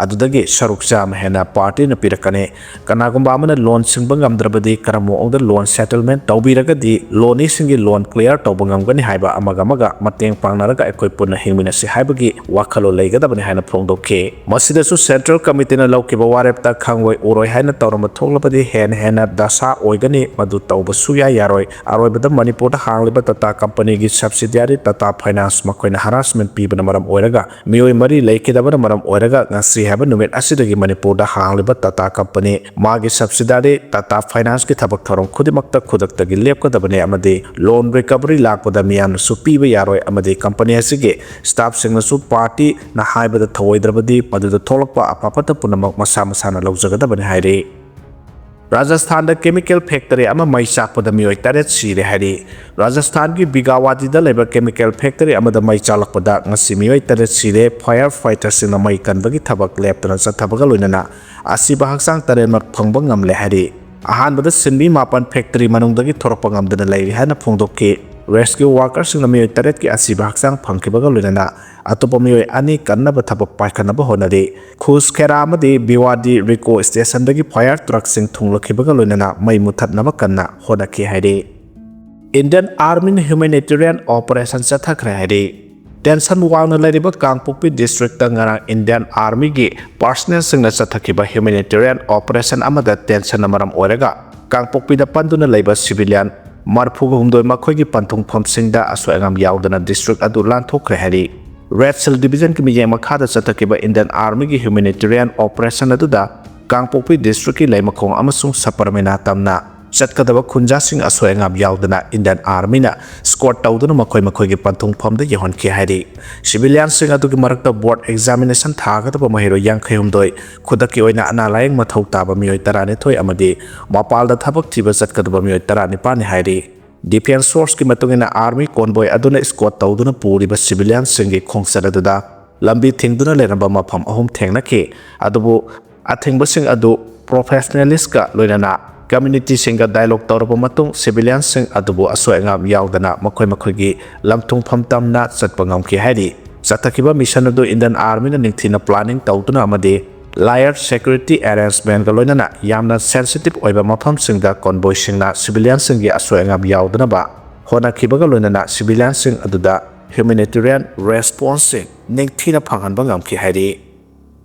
ꯑꯗꯨꯗꯒꯤ ꯁꯔꯨꯛ ꯆꯥꯝꯃ ꯍꯦꯟꯅ party ꯅ ꯄꯤꯔꯛꯀꯅꯤ꯫ ꯀꯅꯥꯒꯨꯝꯕ ꯑꯃꯅ loan ꯁꯤꯡꯕ ꯉꯝꯗ꯭ꯔꯕꯗꯤ ꯀꯔꯝꯕ ꯃꯑꯣꯡꯗ loan settlement ꯇꯧꯕꯤꯔꯒꯗꯤ loanee ꯁꯤꯡꯒꯤ loan clear ꯇꯧꯕ ꯉꯝꯒꯅꯤ ꯍꯥꯏꯕ ꯑꯃꯒ ꯑꯃꯒ ꯃꯇꯦꯡ ꯄꯥꯡꯅꯔꯒ ꯑꯩꯈꯣꯏ ꯄꯨꯟꯅ ꯍꯤꯡꯃꯤꯟꯅꯁꯤ ꯍꯥꯏꯕꯒꯤ ꯋꯥꯈꯜꯂꯣꯟ ꯂꯩꯒꯗꯕꯅꯤ ꯍꯥꯏꯅ ꯐꯣꯡꯗꯣꯛꯈꯤ꯫ ꯃꯁꯤꯗꯁꯨ central committee ꯅ ꯂꯧꯈꯤꯕ ꯋꯥꯔꯦꯞꯇ ꯈꯪꯑꯣꯏ ꯎꯔꯣꯏ ꯍꯥꯏꯅ ꯇꯧꯔꯝꯕ ꯊꯣꯛꯂꯕꯗꯤ ꯍꯦꯟꯅ ꯍꯦꯟꯅ ꯗꯁꯥ ꯑꯣꯏꯒꯅꯤ꯫ ꯃꯗꯨ ꯇꯧꯕ ꯁꯨꯌꯥ ꯌꯥꯔꯣꯏ꯫ ꯑꯔꯣꯏꯕꯗ ꯃꯅꯤꯄꯨꯔꯗ ꯍꯥꯡꯂꯤꯕ Tata company ꯒꯤ subsidiary Tata Finance ꯃꯈꯣꯏꯅ harassment ꯄꯤꯕꯅ ꯃꯔꯝ ꯑꯣꯏꯔꯒ ꯃꯤꯑꯣꯏ ꯃꯔꯤ ꯂꯩꯈꯤꯗꯕꯅ ꯃꯔꯝ ꯑꯣꯏꯔꯒ ꯉꯁꯤ ꯍꯥꯏꯕ ꯅꯨꯃꯤꯠ ꯑꯁꯤꯗꯒꯤ ꯃꯅꯤꯄꯨꯔꯗ ꯍꯥꯡꯂꯤꯕ Tata company, ꯃꯥꯒꯤ subsidiary Tata Finance ꯀꯤ ꯊꯕꯛ ꯊꯧꯔꯝ ꯈꯨꯗꯤꯡꯃꯛꯇ ꯈꯨꯗꯛꯇꯒꯤ ꯂꯦꯞꯀꯗꯕꯅꯤ ꯑꯃꯗꯤ loan recovery ꯂꯥꯛꯄꯗ ꯃꯤꯌꯥꯝꯅꯁꯨ ꯄꯤꯕ ꯌꯥꯔꯣꯏ ꯑꯃꯗꯤ company ꯑꯁꯤꯒꯤ staff ꯁꯤꯡꯅꯁꯨ party ꯅ ꯍꯥꯏꯕꯗ ꯊꯧꯑꯣꯏꯗ꯭ꯔꯕꯗꯤ ꯃꯗꯨꯗ ꯊꯣꯛꯂꯛꯄ ꯑꯐ ꯐꯠꯇ ꯄꯨꯝꯅꯃꯛ ꯃꯁꯥ ꯃꯁꯥꯅ ꯂꯧꯖꯒꯗꯕꯅꯤ ꯍꯥꯏꯔꯤ꯫ ꯔꯥꯖꯁꯊꯥꯟꯗ ꯀꯦꯃꯤꯀꯦꯜ ꯐꯦꯛꯇꯔꯤ ꯑꯃ ꯃꯩ ꯆꯥꯛꯄꯗ ꯃꯤꯑꯣꯏ ꯇꯔꯦꯠ ꯁꯤꯔꯦ ꯍꯥꯏꯔꯤ꯫ ꯔꯥꯖꯁꯊꯥꯟꯒꯤ ꯕꯤꯒꯥꯋꯥꯗꯤꯗ ꯂꯩꯕ ꯀꯦꯃꯤꯀꯦꯜ ꯐꯦꯛꯇꯔꯤ ꯑꯃꯗ ꯃꯩ ꯆꯥꯛꯂꯛꯄꯗ ꯉꯁꯤ ꯃꯤꯑꯣꯏ ꯇꯔꯦꯠ ꯁꯤꯔꯦ꯫ ꯐꯥꯌꯔ ꯐꯥꯏꯇꯔꯁꯤꯡꯅ ꯃꯩ ꯀꯟꯕꯒꯤ ꯊꯕꯛ ꯂꯦꯞꯇꯅ ꯆꯠꯊꯕꯒ ꯂꯣꯏꯅꯅ ꯑꯁꯤꯕ ꯍꯛꯆꯥꯡ ꯇꯔꯦꯠꯃꯛ ꯐꯪꯕ ꯉꯝꯂꯦ ꯍꯥꯏꯔꯤ꯫ ꯑꯍꯥꯟꯕꯗ ꯁꯤꯟꯃꯤ ꯃꯥꯄꯟ ꯐꯦꯛꯇꯔꯤ ꯃꯅꯨꯡꯗꯒꯤ ꯊꯣꯔꯛꯄ ꯉꯝꯗꯅ ꯂꯩꯔꯤ ꯍꯥꯏꯅ ꯐꯣꯡꯗꯣꯛꯈꯤ꯫ ꯔꯦꯁꯀ꯭ꯌꯨ ꯋꯥꯔꯀꯔꯁꯤꯡꯅ ꯃꯤꯑꯣꯏ ꯇꯔꯦꯠꯀꯤ ꯑꯁꯤꯕ ꯍꯛꯆꯥꯡ ꯐꯪꯈꯤꯕꯒ ꯂꯣꯏꯅꯅ ꯑꯇꯣꯞꯄ ꯃꯤꯑꯣꯏ ꯑꯅꯤ ꯀꯟꯅꯕ ꯊꯕꯛ ꯄꯥꯏꯈꯠꯅꯕ ꯍꯣꯠꯅꯔꯤ꯫ ꯈꯨꯁꯈꯦꯔꯥ ꯑꯃꯗꯤ ꯕꯤꯋꯥꯗꯤ ꯔꯤꯀꯣ ꯁ꯭ꯇꯦꯁꯟꯗꯒꯤ ꯐꯥꯌꯔ ꯇ꯭ꯔꯛꯁꯤꯡ ꯊꯨꯡꯂꯛꯈꯤꯕꯒ ꯂꯣꯏꯅꯅ ꯃꯩ ꯃꯨꯊꯠꯅꯕ ꯀꯟꯅ ꯍꯣꯠꯅꯈꯤ ꯍꯥꯏꯔꯤ꯫ ꯏꯟꯗꯤꯌꯟ ꯑꯥꯔꯃꯤꯅ ꯍ꯭ꯌꯨꯃꯦꯅꯤꯇꯦꯔꯤꯌꯟ ꯑꯣꯄꯔꯦꯁꯟ ꯆꯠꯊꯈ꯭ꯔꯦ ꯍꯥꯏꯔꯤ꯫ ꯇꯦꯟꯁꯟ ꯋꯥꯡꯅ ꯂꯩꯔꯤꯕ ꯀꯥꯡꯄꯣꯛꯄꯤ ꯗꯤꯁꯇ꯭ꯔꯤꯛꯇ ꯉꯔꯥꯡ ꯏꯟꯗꯤꯌꯟ ꯑꯥꯔꯃꯤꯒꯤ ꯄꯥꯔꯁꯅꯦꯜꯁꯤꯡꯅ ꯆꯠꯊꯈꯤꯕ ꯍ꯭ꯌꯨꯃꯦꯅꯤꯇꯦꯔꯤꯌꯟ ꯑꯣꯄꯔꯦꯁꯟ ꯑꯃꯗ ꯇꯦꯟꯁꯟꯅ ꯃꯔꯝ ꯑꯣꯏꯔꯒ ꯀꯥꯡꯄꯣꯛꯄꯤꯗ ꯄꯟꯗꯨꯅ ꯂꯩꯕ ꯁꯤꯚꯤꯂꯤꯌꯟ ꯃꯔꯤꯐꯨꯒ ꯍꯨꯝꯗꯣꯏ ꯃꯈꯣꯏꯒꯤ ꯄꯟꯊꯨꯡꯐꯝꯁꯤꯡꯗ ꯑꯁꯣꯏ ꯑꯉꯥꯝ ꯌꯥꯎꯗꯅ ꯗꯤꯁꯇ꯭ꯔꯤꯛ ꯑꯗꯨ ꯂꯥꯟꯊꯣꯛꯈ꯭ꯔꯦ ꯍꯥꯏꯔꯤ꯫ ꯔꯦꯗ ꯁꯤꯜ ꯗꯤꯕꯤꯖꯟꯒꯤ ꯃꯤꯠꯌꯦꯡ ꯃꯈꯥꯗ ꯆꯠꯊꯈꯤꯕ ꯏꯟꯗꯤꯌꯟ ꯑꯥꯔꯃꯤꯒꯤ ꯍ꯭ꯌꯨꯃꯦꯅꯤꯇꯦꯔꯤꯌꯟ ꯑꯣꯄꯔꯦꯁꯟ ꯑꯗꯨꯗ ꯀꯥꯡꯄꯣꯛꯄꯤ ꯗꯤꯁꯇ꯭ꯔꯤꯛꯀꯤ ꯂꯩꯃꯈꯣꯡ ꯑꯃꯁꯨꯡ ꯁꯄꯔꯃꯤꯅꯥ ꯇꯝꯅ ꯆꯠꯀꯗꯕ ꯈꯨꯟꯖꯥꯁꯤꯡ ꯑꯁꯣꯏ ꯑꯉꯥꯝ ꯌꯥꯎꯗꯅ ꯏꯟꯗꯤꯌꯟ ꯑꯥꯔꯃꯤꯅ ꯁ꯭ꯀꯣꯔꯠ ꯇꯧꯗꯨꯅ ꯃꯈꯣꯏ ꯃꯈꯣꯏꯒꯤ ꯄꯟꯊꯨꯡꯐꯝꯗ ꯌꯧꯍꯟꯈꯤ ꯍꯥꯏꯔꯤ꯫ ꯁꯤꯚꯤꯂꯤꯌꯟꯁꯤꯡ ꯑꯗꯨꯒꯤ ꯃꯔꯛꯇ ꯕꯣꯔꯗ ꯑꯦꯛꯖꯥꯃꯤꯅꯦꯁꯟ ꯊꯥꯒꯗꯕ ꯃꯍꯩꯔꯣꯏ ꯌꯥꯡꯈꯩ ꯍꯨꯝꯗꯣꯏ, ꯈꯨꯗꯛꯀꯤ ꯑꯣꯏꯅ ꯑꯅꯥ ꯂꯥꯌꯦꯡ ꯃꯊꯧ ꯇꯥꯕ ꯃꯤꯑꯣꯏ ꯇꯔꯥꯅꯤꯊꯣꯏ ꯑꯃꯗꯤ ꯃꯄꯥꯜꯗ ꯊꯕꯛ ꯊꯤꯕ ꯆꯠꯀꯗꯕ ꯃꯤꯑꯣꯏ ꯇꯔꯥꯅꯤꯄꯥꯟꯅꯤ ꯍꯥꯏꯔꯤ꯫ ꯗꯤꯐꯦꯟꯁ ꯁꯣꯔꯁꯀꯤ ꯃꯇꯨꯡ ꯏꯟꯅ, ꯑꯥꯔꯃꯤ ꯀꯣꯟꯕꯣꯏ ꯑꯗꯨꯅ ꯁ꯭ꯀꯣꯔꯠ ꯇꯧꯗꯨꯅ ꯄꯨꯔꯤꯕ ꯁꯤꯚꯤꯂꯤꯌꯟꯁꯤꯡꯒꯤ ꯈꯣꯡꯆꯠ ꯑꯗꯨꯗ ꯂꯝꯕꯤ ꯊꯤꯡꯗꯨꯅ ꯂꯩꯔꯝꯕ ꯃꯐꯝ ꯑꯍꯨꯝ ꯊꯦꯡꯅꯈꯤ꯫ ꯑꯗꯨꯕꯨ ꯑꯊꯤꯡꯕꯁꯤꯡ ꯑꯗꯨ ꯄ꯭ꯔꯣꯐꯦꯁꯅꯦꯂꯤꯁꯀ ꯂꯣꯏꯅꯅ ꯀꯝꯃ꯭ꯌꯨꯅꯤꯇꯤꯁꯤꯡꯒ ꯗꯥꯏꯂꯣꯒ ꯇꯧꯔꯕ ꯃꯇꯨꯡ ꯁꯤꯚꯤꯂꯤꯌꯟꯁꯤꯡ ꯑꯗꯨꯕꯨ ꯑꯁꯣꯏ ꯑꯉꯥꯝ ꯌꯥꯎꯗꯅ ꯃꯈꯣꯏ ꯃꯈꯣꯏꯒꯤ ꯂꯝꯊꯨꯡꯐꯝ ꯇꯝꯅ ꯆꯠꯄ ꯉꯝꯈꯤ ꯍꯥꯏꯔꯤ꯫ ꯆꯠꯊꯈꯤꯕ ꯃꯤꯁꯟ ꯑꯗꯨ ꯏꯟꯗꯤꯌꯟ ꯑꯥꯔꯃꯤꯅ ꯅꯤꯡꯊꯤꯅ ꯄ꯭ꯂꯥꯅꯤꯡ ꯇꯧꯗꯨꯅ ꯑꯃꯗꯤ ꯂꯥꯌꯔ ꯁꯦꯀ꯭ꯌꯨꯔꯤꯇꯤ ꯑꯦꯔꯦꯟꯖꯃꯦꯟꯒ ꯂꯣꯏꯅꯅ ꯌꯥꯝꯅ ꯁꯦꯟꯁꯤꯇꯤꯚ ꯑꯣꯏꯕ ꯃꯐꯝꯁꯤꯡꯗ ꯀꯣꯟꯕꯣꯏꯁꯤꯡꯅ ꯁꯤꯚꯤꯂꯤꯌꯟꯁꯤꯡꯒꯤ ꯑꯁꯣꯏ ꯑꯉꯥꯝ ꯌꯥꯎꯗꯅꯕ ꯍꯣꯠꯅꯈꯤꯕꯒ ꯂꯣꯏꯅꯅ ꯁꯤꯚꯤꯂꯤꯌꯟꯁꯤꯡ ꯑꯗꯨꯗ ꯍ꯭ꯌꯨꯃꯦꯅꯤꯇꯦꯔꯤꯌꯟ ꯔꯦꯁꯄꯣꯟꯁꯁꯤꯡ ꯅꯤꯡꯊꯤꯅ ꯐꯪꯍꯟꯕ ꯉꯝꯈꯤ ꯍꯥꯏꯔꯤ꯫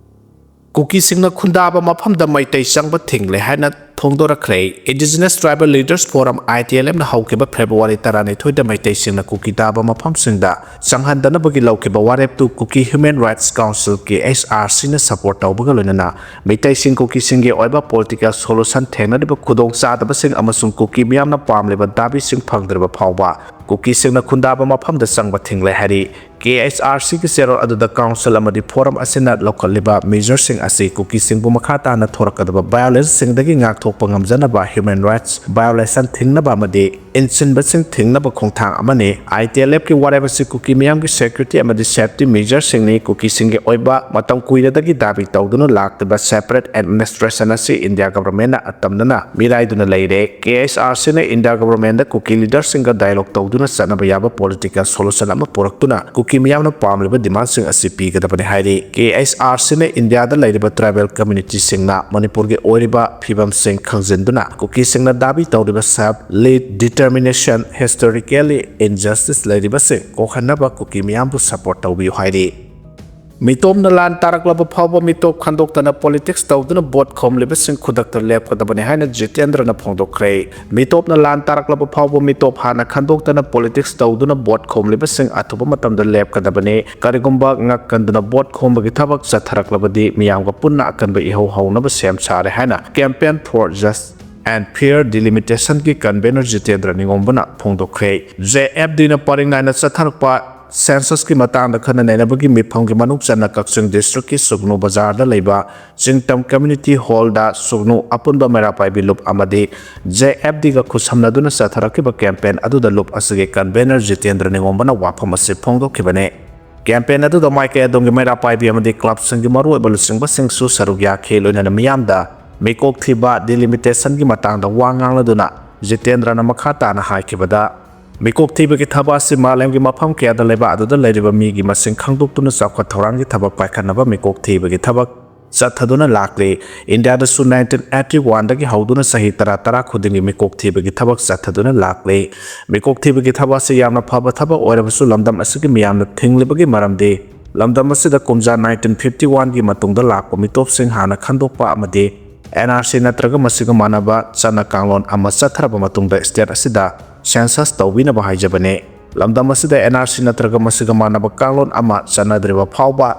ꯀꯨꯀꯤꯁꯤꯡꯅ ꯈꯨꯟꯗꯥꯕ ꯃꯐꯝꯗ ꯃꯩꯇꯩ ꯆꯪꯕ ꯊꯤꯡꯂꯦ ꯍꯥꯏꯅ ꯐꯣꯡꯗꯣꯔꯛꯈ꯭ꯔꯦ꯫ ꯏꯟꯗꯤꯖꯤꯅꯁ ꯇ꯭ꯔꯥꯏꯕꯦꯜ ꯂꯤꯗꯔꯁ ꯐꯣꯔꯝ, ꯑꯥꯏ ꯇꯤ ꯑꯦꯜ ꯑꯦꯝꯅ ꯍꯧꯈꯤꯕ ꯐꯦꯕ꯭ꯔꯨꯋꯥꯔꯤ ꯇꯔꯥꯅꯤꯊꯣꯏꯗ ꯃꯩꯇꯩꯁꯤꯡꯅ ꯀꯨꯀꯤ ꯇꯥꯕ ꯃꯐꯝꯁꯤꯡꯗ ꯆꯪꯍꯟꯗꯅꯕꯒꯤ ꯂꯧꯈꯤꯕ ꯋꯥꯔꯦꯞꯇꯨ ꯀꯨꯀꯤ ꯍ꯭ꯌꯨꯃꯦꯟ ꯔꯥꯏꯠꯁ ꯀꯥꯎꯟꯁꯤꯜ, ꯀꯦ ꯑꯩꯆ ꯑꯥꯔ ꯁꯤꯅ ꯁꯄꯣꯔꯠ ꯇꯧꯕꯒ ꯂꯣꯏꯅꯅ ꯃꯩꯇꯩꯁꯤꯡ ꯀꯨꯀꯤꯁꯤꯡꯒꯤ ꯑꯣꯏꯕ ꯄꯣꯂꯤꯇꯤꯀꯦꯜ ꯁꯣꯂꯨꯁꯟ ꯊꯦꯡꯅꯔꯤꯕ ꯈꯨꯗꯣꯡꯆꯥꯗꯕꯁꯤꯡ ꯑꯃꯁꯨꯡ ꯀꯨꯀꯤ ꯃꯤꯌꯥꯝꯅ ꯄꯥꯝꯂꯤꯕ ꯗꯥꯕꯤꯁꯤꯡ ꯐꯪꯗ꯭ꯔꯤꯕ ꯐꯥꯎꯕ ꯀꯨꯀꯤꯁꯤꯡꯅ ꯈꯨꯟꯗꯥꯕ ꯃꯐꯝꯗ ꯆꯪꯕ ꯊꯤꯡꯂꯦ ꯍꯥꯏꯔꯤ꯫ ꯀꯦ ꯑꯩꯆ ꯑꯥꯔ ꯁꯤꯒꯤ ꯆꯦꯔꯣꯜ ꯑꯗꯨꯗ ꯀꯥꯎꯟꯁꯤꯜ ꯑꯃꯗꯤ ꯐꯣꯔꯝ ꯑꯁꯤꯅ ꯂꯧꯈꯠꯂꯤꯕ ꯃꯦꯖꯔꯁꯤꯡ ꯑꯁꯤ ꯀꯨꯀꯤꯁꯤꯡꯕꯨ ꯃꯈꯥ ꯇꯥꯅ ꯊꯣꯔꯛꯀꯗꯕ ꯚꯥꯏꯑꯣꯂꯦꯟꯁꯁꯤꯡꯗꯒꯤ ꯉꯥꯛꯊꯣꯛ ꯊꯣꯛꯄ ꯉꯝꯖꯅꯕ human rights violation ꯊꯤꯡꯅꯕ ꯑꯃꯗꯤ ꯏꯟꯁꯤꯟꯕꯁꯤꯡ ꯊꯤꯡꯅꯕ ꯈꯣꯡꯊꯥꯡ ꯑꯃꯅꯤ꯫ ITLFꯀꯤ ꯋꯥꯔꯦꯞ ꯑꯁꯤ ꯀꯨꯀꯤ ꯃꯤꯌꯥꯝꯒꯤ security ꯑꯃꯗꯤ safety measureꯁꯤꯡꯅꯤ꯫ ꯀꯨꯀꯤꯁꯤꯡꯒꯤ ꯑꯣꯏꯕ ꯃꯇꯝ ꯀꯨꯏꯔꯗꯒꯤ ꯗꯥꯕꯤ ꯇꯧꯗꯨꯅ ꯂꯥꯛꯂꯤꯕ separate administration ꯑꯁꯤ India governmentꯅ ꯑꯇꯝꯅꯅ ꯃꯤꯔꯥꯏꯗꯨꯅ ꯂꯩꯔꯦ꯫ KHRCꯅ India governmentꯗ ꯀꯨꯀꯤ leaderꯁꯤꯡꯒ dialogue ꯇꯧꯗꯨꯅ ꯆꯠꯅꯕ ꯌꯥꯕ political solution ꯑꯃ ꯄꯨꯔꯛꯇꯨꯅ ꯀꯨꯀꯤ ꯃꯤꯌꯥꯝꯅ ꯄꯥꯝꯂꯤꯕ demandꯁꯤꯡ ꯑꯁꯤ ꯄꯤꯒꯗꯕꯅꯤ ꯍꯥꯏꯔꯤ꯫ KHRCꯅ Indiaꯗ ꯂꯩꯔꯤꯕ tribal communityꯁꯤꯡꯅ ꯃꯅꯤꯄꯨꯔꯒꯤ ꯑꯣꯏꯔꯤꯕ ꯐꯤꯕꯝꯁꯤꯡ ꯈꯪꯖꯤꯟꯗꯨꯅ ꯀꯨꯀꯤꯁꯤꯡꯅ ꯗꯥꯕꯤ ꯇꯧꯔꯤꯕ self determination, historically injustice ꯂꯩꯔꯤꯕꯁꯤꯡ ꯀꯣꯛꯍꯟꯅꯕ ꯀꯨꯀꯤ ꯃꯤꯌꯥꯝꯕꯨ support ꯇꯧꯕꯤꯌꯨ ꯍꯥꯏꯔꯤ꯫ ꯃꯤꯇꯣꯞꯅ ꯂꯥꯟ ꯇꯥꯔꯛꯂꯕ ꯐꯥꯎꯕ ꯃꯤꯇꯣꯞ ꯈꯟꯗꯣꯛꯇꯅ politics ꯇꯧꯗꯨꯅ vote ꯈꯣꯝꯂꯤꯕꯁꯤꯡ ꯈꯨꯗꯛꯇ ꯂꯦꯞꯀꯗꯕꯅꯤ ꯍꯥꯏꯅ ꯖꯤꯇꯦꯟꯗ꯭ꯔꯅ ꯐꯣꯡꯗꯣꯛꯈ꯭ꯔꯦ꯫ ꯃꯤꯇꯣꯞꯅ ꯂꯥꯟ ꯇꯥꯔꯛꯂꯕ ꯐꯥꯎꯕ ꯃꯤꯇꯣꯞ ꯍꯥꯟꯅ ꯈꯟꯗꯣꯛꯇꯅ politics ꯇꯧꯗꯨꯅ vote ꯈꯣꯝꯂꯤꯕꯁꯤꯡ ꯑꯊꯨꯕ ꯃꯇꯝꯗ ꯂꯦꯞꯀꯗꯕꯅꯤ꯫ ꯀꯔꯤꯒꯨꯝꯕ ꯉꯛꯀꯟꯗꯨꯅ vote ꯈꯣꯝꯕꯒꯤ ꯊꯕꯛ ꯆꯠꯊꯔꯛꯂꯕꯗꯤ ꯃꯤꯌꯥꯝꯒ ꯄꯨꯟꯅ ꯑꯀꯟꯕ ꯏꯍꯧ ꯍꯧꯅꯕ ꯁꯦꯝ ꯁꯥꯔꯦ ꯍꯥꯏꯅ Campaign for Just and Fair Delimitationꯒꯤ convener Jitendra ꯅꯤꯉꯣꯝꯕꯅ ꯐꯣꯡꯗꯣꯛꯈ꯭ꯔꯦ꯫ JFDꯅ ꯄꯔꯤꯡ ꯅꯥꯏꯅ ꯆꯠꯊꯔꯛꯄ censusꯀꯤ ꯃꯇꯥꯡꯗ ꯈꯟꯅ ꯅꯩꯅꯕꯒꯤ ꯃꯤꯐꯝꯒꯤ ꯃꯅꯨꯡ ꯆꯟꯅ ꯀꯛꯆꯤꯡ districtꯀꯤ ꯁꯨꯒꯅꯨ ꯕꯖꯥꯔꯗ ꯂꯩꯕ ꯆꯤꯡꯇꯝ community hallꯗ ꯁꯨꯒꯅꯨ ꯑꯄꯨꯟꯕ ꯃꯩꯔꯥ ꯄꯥꯏꯕꯤ ꯂꯨꯞ ꯑꯃꯗꯤ JFDꯒ ꯈꯨꯠꯁꯝꯅꯗꯨꯅ ꯆꯠꯊꯔꯛꯈꯤꯕ campaign ꯑꯗꯨꯗ ꯂꯨꯞ ꯑꯁꯤꯒꯤ convener ꯖꯤꯇꯦꯟꯗ꯭ꯔ ꯅꯤꯉꯣꯝꯕꯅ ꯋꯥꯐꯝ ꯑꯁꯤ ꯐꯣꯡꯗꯣꯛꯈꯤꯕꯅꯤ꯫ Campaign ꯑꯗꯨꯗ ꯃꯥꯏꯀꯩ ꯑꯗꯣꯝꯒꯤ ꯃꯩꯔꯥ ꯄꯥꯏꯕꯤ ꯑꯃꯗꯤ clubꯁꯤꯡꯒꯤ ꯃꯔꯨꯑꯣꯏꯕ ꯂꯨꯆꯤꯡꯕꯁꯤꯡꯁꯨ ꯁꯔꯨꯛ ꯌꯥꯈꯤ꯫ ꯂꯣꯏꯅꯅ ꯃꯤꯌꯥꯝꯗ ꯃꯤꯀꯣꯛ ꯊꯤꯕ delimitationꯒꯤ ꯃꯇꯥꯡꯗ ꯋꯥ ꯉꯥꯡꯂꯗꯨꯅ ꯖꯤꯇꯦꯟꯗ꯭ꯔꯅ ꯃꯈꯥ ꯇꯥꯅ ꯍꯥꯏꯈꯤꯕꯗ, ꯃꯤꯀꯣꯛ ꯊꯤꯕꯒꯤ ꯊꯕꯛ ꯑꯁꯤ ꯃꯥꯂꯦꯝꯒꯤ ꯃꯐꯝ ꯀꯌꯥꯗ ꯂꯩꯕ ꯑꯗꯨꯗ ꯂꯩꯔꯤꯕ ꯃꯤꯒꯤ ꯃꯁꯤꯡ ꯈꯪꯗꯣꯛꯇꯨꯅ ꯆꯥꯎꯈꯠ ꯊꯧꯔꯥꯡꯒꯤ ꯊꯕꯛ ꯄꯥꯏꯈꯠꯅꯕ ꯃꯤꯀꯣꯛ ꯊꯤꯕꯒꯤ ꯊꯕꯛ ꯆꯠꯊꯗꯨꯅ ꯂꯥꯛꯂꯤ꯫ ꯏꯟꯗꯤꯌꯥꯗꯁꯨ nineteen eighty oneꯗꯒꯤ ꯍꯧꯗꯨꯅ ꯆꯍꯤ ꯇꯔꯥ ꯇꯔꯥ ꯈꯨꯗꯤꯡꯒꯤ ꯃꯤꯀꯣꯛ ꯊꯤꯕꯒꯤ ꯊꯕꯛ ꯆꯠꯊꯗꯨꯅ ꯂꯥꯛꯂꯤ꯫ ꯃꯤꯀꯣꯛ ꯊꯤꯕꯒꯤ ꯊꯕꯛ ꯑꯁꯤ ꯌꯥꯝꯅ ꯐꯕ ꯊꯕꯛ ꯑꯣꯏꯔꯕꯁꯨ ꯂꯝꯗꯝ ꯑꯁꯤꯒꯤ ꯃꯤꯌꯥꯝꯅ ꯊꯤꯡꯂꯤꯕꯒꯤ ꯃꯔꯝꯗꯤ ꯂꯝꯗꯝ ꯑꯁꯤꯗ ꯀꯨꯝꯖꯥ nineteen fifty oneꯒꯤ ꯃꯇꯨꯡꯗ ꯂꯥꯛꯄ ꯃꯤꯇꯣꯞꯁꯤꯡ ꯍꯥꯟꯅ ꯈꯟꯗꯣꯛꯄ ꯑꯃꯗꯤ NRC ꯅꯠꯇ꯭ꯔꯒ ꯃꯁꯤꯒ ꯃꯥꯟꯅꯕ ꯆꯠꯅ ꯀꯥꯡꯂꯣꯟ ꯑꯃ ꯆꯠꯊꯔꯕ ꯃꯇꯨꯡꯗ state ꯑꯁꯤꯗ census ꯇꯧꯕꯤꯅꯕ ꯍꯥꯏꯖꯕꯅꯤ꯫ ꯂꯝꯗꯝ ꯑꯁꯤꯗ NRC ꯅꯠꯇ꯭ꯔꯒ ꯃꯁꯤꯒ ꯃꯥꯟꯅꯕ ꯀꯥꯡꯂꯣꯟ ꯑꯃ ꯆꯠꯅꯗ꯭ꯔꯤꯕ ꯐꯥꯎꯕ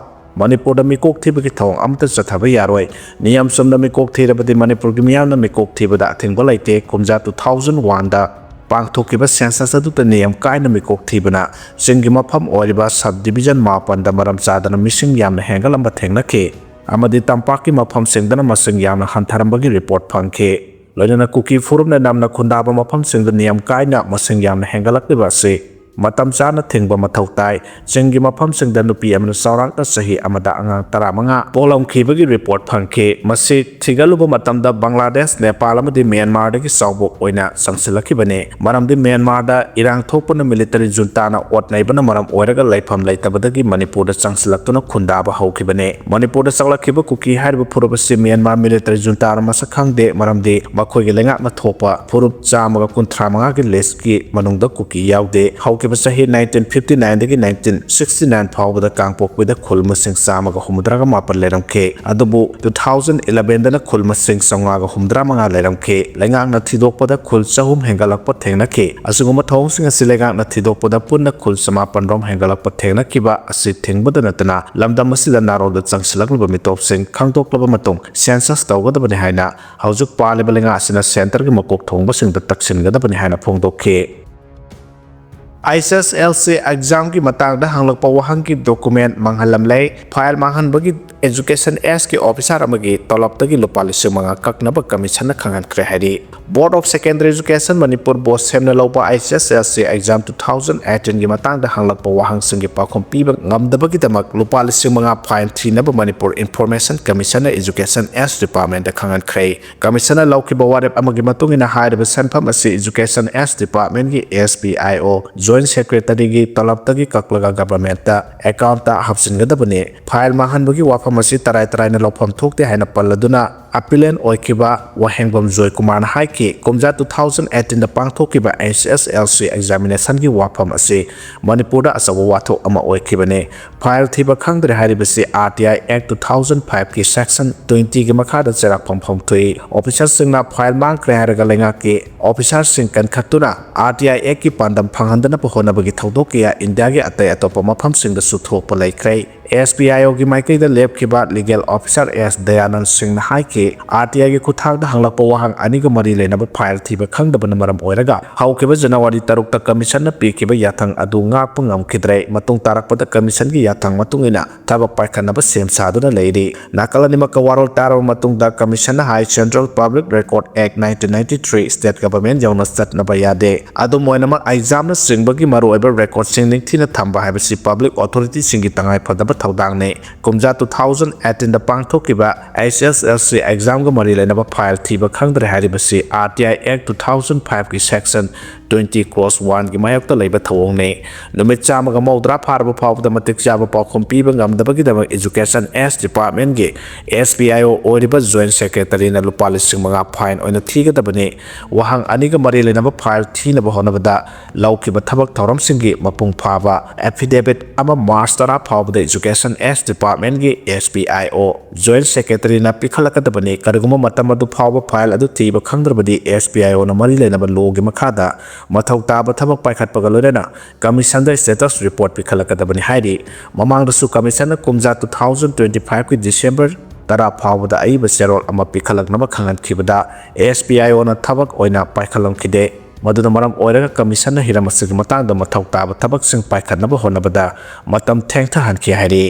ꯃꯅꯤꯄꯨꯔꯗ ꯃꯤꯀꯣꯛ ꯊꯤꯕꯒꯤ ꯊꯧꯑꯣꯡ ꯑꯃꯠꯇ ꯆꯠꯊꯕ ꯌꯥꯔꯣꯏ꯫ ꯅꯤꯌꯝ ꯆꯨꯝꯅ ꯃꯤꯀꯣꯛ ꯊꯤꯔꯕꯗꯤ ꯃꯅꯤꯄꯨꯔꯒꯤ ꯃꯤꯌꯥꯝꯅ ꯃꯤꯀꯣꯛ ꯊꯤꯕꯗ ꯑꯊꯤꯡꯕ ꯂꯩꯇꯦ꯫ ꯀꯨꯝꯖꯥ two thousand oneꯗ ꯄꯥꯡꯊꯣꯛꯈꯤꯕ census ꯑꯗꯨꯗ ꯅꯤꯌꯝ ꯀꯥꯏꯅ ꯃꯤꯀꯣꯛ ꯊꯤꯕꯅ ꯆꯤꯡꯒꯤ ꯃꯐꯝ ꯑꯣꯏꯔꯤꯕ sub division ꯃꯥꯄꯟꯗ ꯃꯔꯝ ꯆꯥꯗꯅ ꯃꯤꯁꯤꯡ ꯌꯥꯝꯅ ꯍꯦꯟꯒꯠꯂꯝꯕ ꯊꯦꯡꯅꯈꯤ꯫ ꯑꯃꯗꯤ ꯇꯝꯄꯥꯛꯀꯤ ꯃꯐꯝꯁꯤꯡꯗꯅ ꯃꯁꯤꯡ ꯌꯥꯝꯅ ꯍꯟꯊꯔꯝꯕꯒꯤ ꯔꯤꯄꯣꯔꯠ ꯐꯪꯈꯤ꯫ ꯂꯣꯏꯅꯅ ꯀꯨꯀꯤ ꯐꯨꯔꯨꯞꯅ ꯅꯝꯅ ꯈꯨꯟꯗꯥꯕ ꯃꯐꯝꯁꯤꯡꯗ ꯅꯤꯌꯝ ꯀꯥꯏꯅ ꯃꯁꯤꯡ ꯌꯥꯝꯅ ꯍꯦꯟꯒꯠꯂꯛꯂꯤꯕ ꯑꯁꯤ ꯃꯇꯝ ꯆꯥꯅ ꯊꯤꯡꯕ ꯃꯊꯧ ꯇꯥꯏ꯫ ꯆꯤꯡꯒꯤ ꯃꯐꯝꯁꯤꯡꯗ ꯅꯨꯄꯤ ꯑꯃꯅ ꯆꯥꯎꯔꯥꯛꯅ ꯆꯍꯤ ꯑꯃꯗ ꯑꯉꯥꯡ ꯇꯔꯥꯃꯉꯥ ꯄꯣꯛꯂꯝꯈꯤꯕꯒꯤ ꯔꯤꯄꯣꯔꯠ ꯐꯪꯈꯤ꯫ ꯃꯁꯤ ꯊꯤꯒꯠꯂꯨꯕ ꯃꯇꯝꯗ ꯕꯪꯒ꯭ꯂꯥꯗꯦꯁ, ꯅꯦꯄꯥꯜ ꯑꯃꯗꯤ ꯃ꯭ꯌꯥꯟꯃꯥꯔꯗꯒꯤ ꯆꯥꯎꯕ ꯑꯣꯏꯅ ꯆꯪꯁꯤꯜꯂꯛꯈꯤꯕꯅꯤ꯫ ꯃꯔꯝꯗꯤ ꯃ꯭ꯌꯥꯟꯃꯥꯔꯗ ꯏꯔꯥꯡ ꯊꯣꯛꯄꯅ ꯃꯤꯂꯤꯇꯔꯤ ꯖꯨꯟꯇꯥꯅ ꯑꯣꯠ ꯅꯩꯕꯅ ꯃꯔꯝ ꯑꯣꯏꯔꯒ ꯂꯩꯐꯝ ꯂꯩꯇꯕꯗꯒꯤ ꯃꯅꯤꯄꯨꯔꯗ ꯆꯪꯁꯤꯜꯂꯛꯇꯨꯅ ꯈꯨꯟꯗꯥꯕ ꯍꯧꯈꯤꯕꯅꯤ꯫ ꯃꯅꯤꯄꯨꯔꯗ ꯆꯪꯂꯛꯈꯤꯕ ꯀꯨꯀꯤ ꯍꯥꯏꯔꯤꯕ ꯐꯨꯔꯨꯞ ꯑꯁꯤ ꯃ꯭ꯌꯥꯟꯃꯥꯔ ꯃꯤꯂꯤꯇꯔꯤ ꯖꯨꯟꯇꯥꯅ ꯃꯁꯛ ꯈꯪꯗꯦ, ꯃꯔꯝꯗꯤ ꯃꯈꯣꯏꯒꯤ ꯂꯩꯉꯥꯛꯅ ꯊꯣꯛꯄ ꯐꯨꯔꯨꯞ ꯆꯥꯝꯃꯒ ꯀꯨꯟꯊ꯭ꯔꯥ ꯃꯉꯥꯒꯤ ꯂꯤꯁꯀꯤ ꯃꯅꯨꯡꯗ ꯀꯨꯀꯤ ꯌꯥꯎꯗꯦ꯫ ꯍꯧꯈꯤꯕ ꯆꯍꯤ ꯅꯥꯏꯟꯇꯤꯟ ꯐꯤꯐꯇꯤ ꯅꯥꯏꯟꯗꯒꯤ ꯅꯥꯏꯟꯇꯤꯟ ꯁꯤꯛꯁꯇꯤ ꯅꯥꯏꯟ ꯐꯥꯎꯕꯗ ꯀꯥꯡꯄꯣꯛꯄꯤꯗ ꯈꯨꯜ ꯃꯁꯤꯡ ꯆꯥꯝꯃꯒ ꯍꯨꯝꯐꯨꯇꯔꯥꯒ ꯃꯥꯄꯟ ꯂꯩꯔꯝꯈꯤ꯫ ꯑꯗꯨꯕꯨ ꯇꯨ ꯊꯥꯎꯖꯟ ꯏꯂꯚꯦꯟꯗꯅ ꯈꯨꯜ ꯃꯁꯤꯡ ꯆꯥꯝꯃꯉꯥꯒ ꯍꯨꯝꯐꯨꯇꯔꯥ ꯃꯉꯥ ꯂꯩꯔꯝꯈꯤ꯫ ꯂꯩꯉꯥꯛꯅ ꯊꯤꯗꯣꯛꯄꯗ ꯈꯨꯜ ꯆꯍꯨꯝ ꯍꯦꯟꯒꯠꯂꯛꯄ ꯊꯦꯡꯅꯈꯤ꯫ ꯑꯁꯤꯒꯨꯝꯕ ꯊꯧꯑꯣꯡꯁꯤꯡ ꯑꯁꯤ ꯂꯩꯉꯥꯛꯅ ꯊꯤꯗꯣꯛꯄꯗ ꯄꯨꯟꯅ ꯈꯨꯜ ꯆꯃꯥꯄꯟ ꯔꯣꯝ ꯍꯦꯟꯒꯠꯂꯛꯄ ꯊꯦꯡꯅꯈꯤꯕ ꯑꯁꯤ ꯊꯤꯡꯕꯗ ꯅꯠꯇꯅ ꯂꯝꯗꯝ ꯑꯁꯤꯗ ꯅꯥꯔꯣꯟꯗ ꯆꯪꯁꯤꯜꯂꯛꯂꯤꯕ ꯃꯤꯇꯣꯞꯁꯤꯡ ꯈꯪꯗꯣꯛꯂꯕ ꯃꯇꯨꯡ ꯁꯦꯟꯁꯁ ꯇꯧꯒꯗꯕꯅꯤ ꯍꯥꯏꯅ ꯍꯧꯖꯤꯛ ꯄꯥꯜꯂꯤꯕ ꯂꯩꯉꯥꯛ ꯑꯁꯤꯅ ꯁꯦꯟꯇꯔꯒꯤ ꯃꯀꯣꯛ ꯊꯣꯡꯕꯁꯤꯡꯗ ꯇꯛꯁꯤꯟꯒꯗꯕꯅꯤ ꯍꯥꯏꯅ ꯐꯣꯡꯗꯣꯛꯈꯤ꯫ ꯑꯩꯆ ꯑꯦꯁ ꯑꯦꯜ ꯁꯤ ꯑꯦꯛꯖꯥꯝꯒꯤ ꯃꯇꯥꯡꯗ ꯍꯪꯂꯛꯄ ꯋꯥꯍꯪꯒꯤ ꯗꯣꯀꯨꯃꯦꯟ ꯃꯥꯡꯍꯜꯂꯝꯂꯦ꯫ ꯐꯥꯏꯜ ꯃꯥꯡꯍꯟꯕꯒꯤ ꯑꯦꯖꯨꯀꯦꯁꯟ ꯑꯦꯁꯀꯤ ꯑꯣꯐꯤꯁꯥꯔ ꯑꯃꯒꯤ ꯇꯣꯂꯣꯞꯇꯒꯤ ꯂꯨꯄꯥ ꯂꯤꯁꯤꯡ ꯃꯉꯥ ꯀꯛꯅꯕ ꯀꯃꯤꯁꯟꯅ ꯈꯪꯍꯟꯈ꯭ꯔꯦ ꯍꯥꯏꯔꯤ꯫ Board of Secondary Education Manipur ꯕꯣꯁ ꯁꯦꯝꯅ ꯂꯧꯕ H S L C exam two thousand ꯑꯩꯠꯇꯤꯟꯒꯤ ꯃꯇꯥꯡꯗ ꯍꯪꯂꯛꯄ ꯋꯥꯍꯪꯁꯤꯡꯒꯤ ꯄꯥꯎꯈꯨꯝ ꯄꯤꯕ ꯉꯝꯗꯕꯒꯤꯗꯃꯛ ꯂꯨꯄꯥ ꯂꯤꯁꯤꯡ ꯃꯉꯥ ꯐꯥꯏꯟ ꯊꯤꯅꯕ ꯃꯅꯤꯄꯨꯔ ꯏꯟꯐꯣꯔꯃꯦꯁꯟ ꯀꯃꯤꯁꯟꯅ ꯑꯦꯖꯨꯀꯦꯁꯟ ꯑꯦꯁ ꯗꯤꯄꯥꯔꯠꯃꯦꯟꯗ ꯈꯪꯍꯟꯈ꯭ꯔꯦ꯫ ꯀꯃꯤꯁꯟꯅ ꯂꯧꯈꯤꯕ ꯋꯥꯔꯦꯞ ꯑꯃꯒꯤ ꯃꯇꯨꯡ ꯏꯟꯅ ꯍꯥꯏꯔꯤꯕ ꯁꯦꯟꯐꯝ ꯑꯁꯤ ꯑꯦꯖꯨꯀꯦꯁꯟ ꯑꯦꯁ ꯗꯤꯄꯥꯔꯠꯃꯦꯟꯒꯤ S P I O, joint ꯁꯦꯀ꯭ꯔꯦꯇꯔꯤꯒꯤ ꯇꯂꯕꯇꯒꯤ ꯀꯛꯂꯒ ꯒꯚꯔꯟꯃꯦꯟꯠꯇ ꯑꯦꯀꯥꯎꯟꯠꯇ ꯍꯥꯞꯆꯤꯟꯒꯗꯕꯅꯤ꯫ ꯐꯥꯏꯜ ꯃꯥꯡꯍꯟꯕꯒꯤ ꯋꯥꯐꯝ ꯑꯁꯤ ꯇꯔꯥꯏ ꯇꯔꯥꯏꯅ ꯂꯧꯐꯝ ꯊꯣꯛꯇꯦ ꯍꯥꯏꯅ ꯄꯜꯂꯗꯨꯅ, ꯑꯄꯤꯂꯦꯟ ꯑꯣꯏꯈꯤꯕ ꯋꯥꯍꯦꯡꯕꯝ ꯖꯣꯏꯀꯨꯃꯥꯔꯅ ꯍꯥꯏꯈꯤ, ꯀꯨꯝꯖꯥ ꯇꯨ ꯊꯥꯎꯖꯟ ꯑꯩꯠꯇꯤꯟꯗ ꯄꯥꯡꯊꯣꯛꯈꯤꯕ ꯑꯩꯆ ꯑꯦꯁ ꯑꯦꯜ ꯁꯤ ꯑꯦꯛꯖꯥꯃꯤꯅꯦꯁꯟꯒꯤ ꯋꯥꯐꯝ ꯑꯁꯤ ꯃꯅꯤꯄꯨꯔꯗ ꯑꯆꯧꯕ ꯋꯥꯊꯣꯛ ꯑꯃ ꯑꯣꯏꯈꯤꯕꯅꯤ꯫ ꯐꯥꯏꯜ ꯊꯤꯕ ꯈꯪꯗ꯭ꯔꯦ ꯍꯥꯏꯔꯤꯕꯁꯤ ꯑꯥꯔ ꯇꯤ ꯑꯥꯏ ꯑꯦꯛ ꯇꯨ ꯊꯥꯎꯖꯟ ꯐꯥꯏꯚꯀꯤ ꯁꯦꯛꯁꯟ ꯇ꯭ꯋꯦꯟꯇꯤꯒꯤ ꯃꯈꯥꯗ ꯆꯩꯔꯥꯛꯐꯝ ꯐꯣꯡꯗꯣꯛꯏ꯫ ꯑꯣꯐꯤꯁꯥꯔꯁꯤꯡꯅ ꯐꯥꯏꯜ ꯃꯥꯡꯈ꯭ꯔꯦ ꯍꯥꯏꯔꯒ ꯂꯩꯉꯥꯛꯀꯤ ꯑꯣꯐꯤꯁꯥꯔꯁꯤꯡ ꯀꯟꯈꯠꯇꯨꯅ ꯑꯥꯔ ꯇꯤ ꯑꯥꯏ ꯑꯦꯛꯀꯤ ꯄꯥꯟꯗꯝ ꯐꯪꯍꯟꯗꯅꯕ ꯍꯣꯠꯅꯕꯒꯤ ꯊꯧꯗꯣꯛ ꯀꯌꯥ ꯏꯟꯗꯤꯌꯥꯒꯤ ꯑꯇꯩ ꯑꯇꯣꯞꯄ ꯃꯐꯝꯁꯤꯡꯗꯁꯨ ꯊꯣꯛꯄ ꯂꯩꯈ꯭ꯔꯦ꯫ ꯑꯦꯁ ꯄꯤ ꯑꯥꯏ ꯑꯣꯒꯤ ꯃꯥꯏꯀꯩꯗ ꯂꯦꯞꯈꯤꯕ ꯂꯤꯒꯦꯜ ꯑꯣꯐꯤꯁꯥꯔ ꯑꯦꯁ ꯗꯌꯥꯅꯟ ꯁꯤꯡꯅ ꯍꯥꯏꯈꯤ, ꯑꯥꯔ ꯇꯤ ꯑꯥꯏꯒꯤ ꯈꯨꯠꯊꯥꯡꯗ ꯍꯪꯂꯛꯄ ꯋꯥꯍꯪ ꯑꯅꯤꯒ ꯃꯔꯤ ꯂꯩꯅꯕ ꯐꯥꯏꯜ ꯊꯤꯕ ꯈꯪꯗꯕꯅ ꯃꯔꯝ ꯑꯣꯏꯔꯒ ꯍꯧꯈꯤꯕ ꯖꯅꯋꯥꯔꯤ ꯇꯔꯨꯛꯇ ꯀꯃꯤꯁꯟꯅ ꯄꯤꯈꯤꯕ ꯌꯥꯊꯪ ꯑꯗꯨ ꯉꯥꯛꯄ ꯉꯝꯈꯤꯗ꯭ꯔꯦ꯫ ꯃꯇꯨꯡ ꯇꯥꯔꯛꯄꯗ ꯀꯃꯤꯁꯟꯒꯤ ꯌꯥꯊꯪ ꯃꯇꯨꯡ ꯏꯟꯅ ꯊꯕꯛ ꯄꯥꯏꯈꯠꯅꯕ ꯁꯦꯝ ꯁꯥꯗꯨꯅ ꯂꯩꯔꯤ꯫ ꯅꯥꯀꯜ ꯑꯅꯤꯃꯛꯀ ꯋꯥꯔꯣꯜ ꯇꯥꯔꯕ ꯃꯇꯨꯡꯗ ꯀꯃꯤꯁꯟꯅ ꯍꯥꯏ, Central Public Record Act nineteen ninety-three state government ꯌꯧꯅ ꯆꯠꯅꯕ ꯌꯥꯗꯦ꯫ ꯑꯗꯨꯝ ꯑꯣꯏꯅꯃꯛ, ꯑꯦꯛꯖꯥꯝꯅꯆꯤꯡꯕꯒꯤ ꯃꯔꯨꯑꯣꯏꯕ ꯔꯦꯀꯣꯔꯗꯁꯤꯡ ꯅꯤꯡꯊꯤꯅ ꯊꯝꯕ ꯍꯥꯏꯕꯁꯤ ꯄꯕ꯭ꯂꯤꯛ ꯑꯣꯊꯣꯔꯤꯇꯤꯁꯤꯡꯒꯤ ꯇꯉꯥꯏꯐꯗꯕ ꯊꯧꯗꯥꯡꯅꯤ꯫ ꯀꯨꯝꯖꯥ two thousand eighteenꯗ ꯄꯥꯡꯊꯣꯛꯈꯤꯕ ꯑꯩꯆ ꯑꯦꯁ ꯑꯦꯜ ꯁꯤ ꯑꯦꯛꯖꯥꯝꯒ ꯃꯔꯤ ꯂꯩꯅꯕ ꯐꯥꯏꯜ ꯊꯤꯕ ꯈꯪꯗ꯭ꯔꯦ ꯍꯥꯏꯔꯤꯕꯁꯤ ꯑꯥꯔ ꯇꯤ ꯑꯥꯏ ꯑꯦꯛ two thousand fiveꯀꯤ section twenty clause oneꯒꯤ ꯃꯥꯌꯣꯛꯇ ꯂꯩꯕ ꯊꯧꯑꯣꯡꯅꯤ꯫ ꯅꯨꯃꯤꯠ ꯆꯥꯝꯃꯒ ꯃꯧꯗ꯭ꯔꯥ ꯐꯥꯔꯕ ꯐꯥꯎꯕꯗ ꯃꯇꯤꯛ ꯆꯥꯕ ꯄꯥꯎꯈꯨꯝ ꯄꯤꯕ ꯉꯝꯗꯕꯒꯤꯗꯃꯛ Education S Departmentꯀꯤ S P I O ꯑꯣꯏꯔꯤꯕ Joint Secretaryꯅ ꯂꯨꯄꯥ ꯂꯤꯁꯤꯡ ꯃꯉꯥ fine ꯑꯣꯏꯅ ꯊꯤꯒꯗꯕꯅꯤ꯫ ꯋꯥꯍꯪ ꯑꯅꯤꯒ ꯃꯔꯤ ꯂꯩꯅꯕ ꯐꯥꯏꯜ ꯊꯤꯅꯕ ꯍꯣꯠꯅꯕꯗ ꯂꯧꯈꯤꯕ ꯊꯕꯛ ꯊꯧꯔꯝꯁꯤꯡꯒꯤ ꯃꯄꯨꯡ ꯐꯥꯕ affidavit ꯑꯃ March ꯇꯔꯥ ꯐꯥꯎꯕꯗ Education S Departmentꯀꯤ S P I O Joint Secretaryꯅ ꯄꯤꯈꯠꯂꯛꯀꯗꯕꯅꯤ꯫ ꯀꯔꯤꯒꯨꯝꯕ ꯃꯇꯝ ꯑꯗꯨ ꯐꯥꯎꯕ ꯐꯥꯏꯜ ꯑꯗꯨ ꯊꯤꯕ ꯈꯪꯗ꯭ꯔꯕꯗꯤ, S P I Oꯅ ꯃꯔꯤ ꯂꯩꯅꯕ lawꯒꯤ ꯃꯈꯥꯗ ꯃꯊꯧ ꯇꯥꯕ ꯊꯕꯛ ꯄꯥꯏꯈꯠꯄꯒ ꯂꯣꯏꯅꯅ ꯀꯃꯤꯁꯟꯗ status report ꯄꯤꯈꯠꯂꯛꯀꯗꯕꯅꯤ ꯍꯥꯏꯔꯤ꯫ ꯃꯃꯥꯡꯗꯁꯨ ꯀꯃꯤꯁꯟꯅ ꯀꯨꯝꯖꯥ two thousand twenty fiveꯀꯤ December ꯇꯔꯥ ꯐꯥꯎꯕꯗ ꯑꯏꯕ ꯆꯦꯔꯣꯜ ꯑꯃ ꯄꯤꯈꯠꯂꯛꯅꯕ ꯈꯪꯍꯟꯈꯤꯕꯗ, S P I Oꯅ ꯊꯕꯛ ꯑꯣꯏꯅ ꯄꯥꯏꯈꯠꯂꯝꯈꯤꯗꯦ꯫ ꯃꯗꯨꯅ ꯃꯔꯝ ꯑꯣꯏꯔꯒ ꯀꯃꯤꯁꯟꯅ ꯍꯤꯔꯝ ꯑꯁꯤꯒꯤ ꯃꯇꯥꯡꯗ ꯃꯊꯧ ꯇꯥꯕ ꯊꯕꯛꯁꯤꯡ ꯄꯥꯏꯈꯠꯅꯕ ꯍꯣꯠꯅꯕꯗ ꯃꯇꯝ ꯊꯦꯡꯊꯍꯟꯈꯤ ꯍꯥꯏꯔꯤ꯫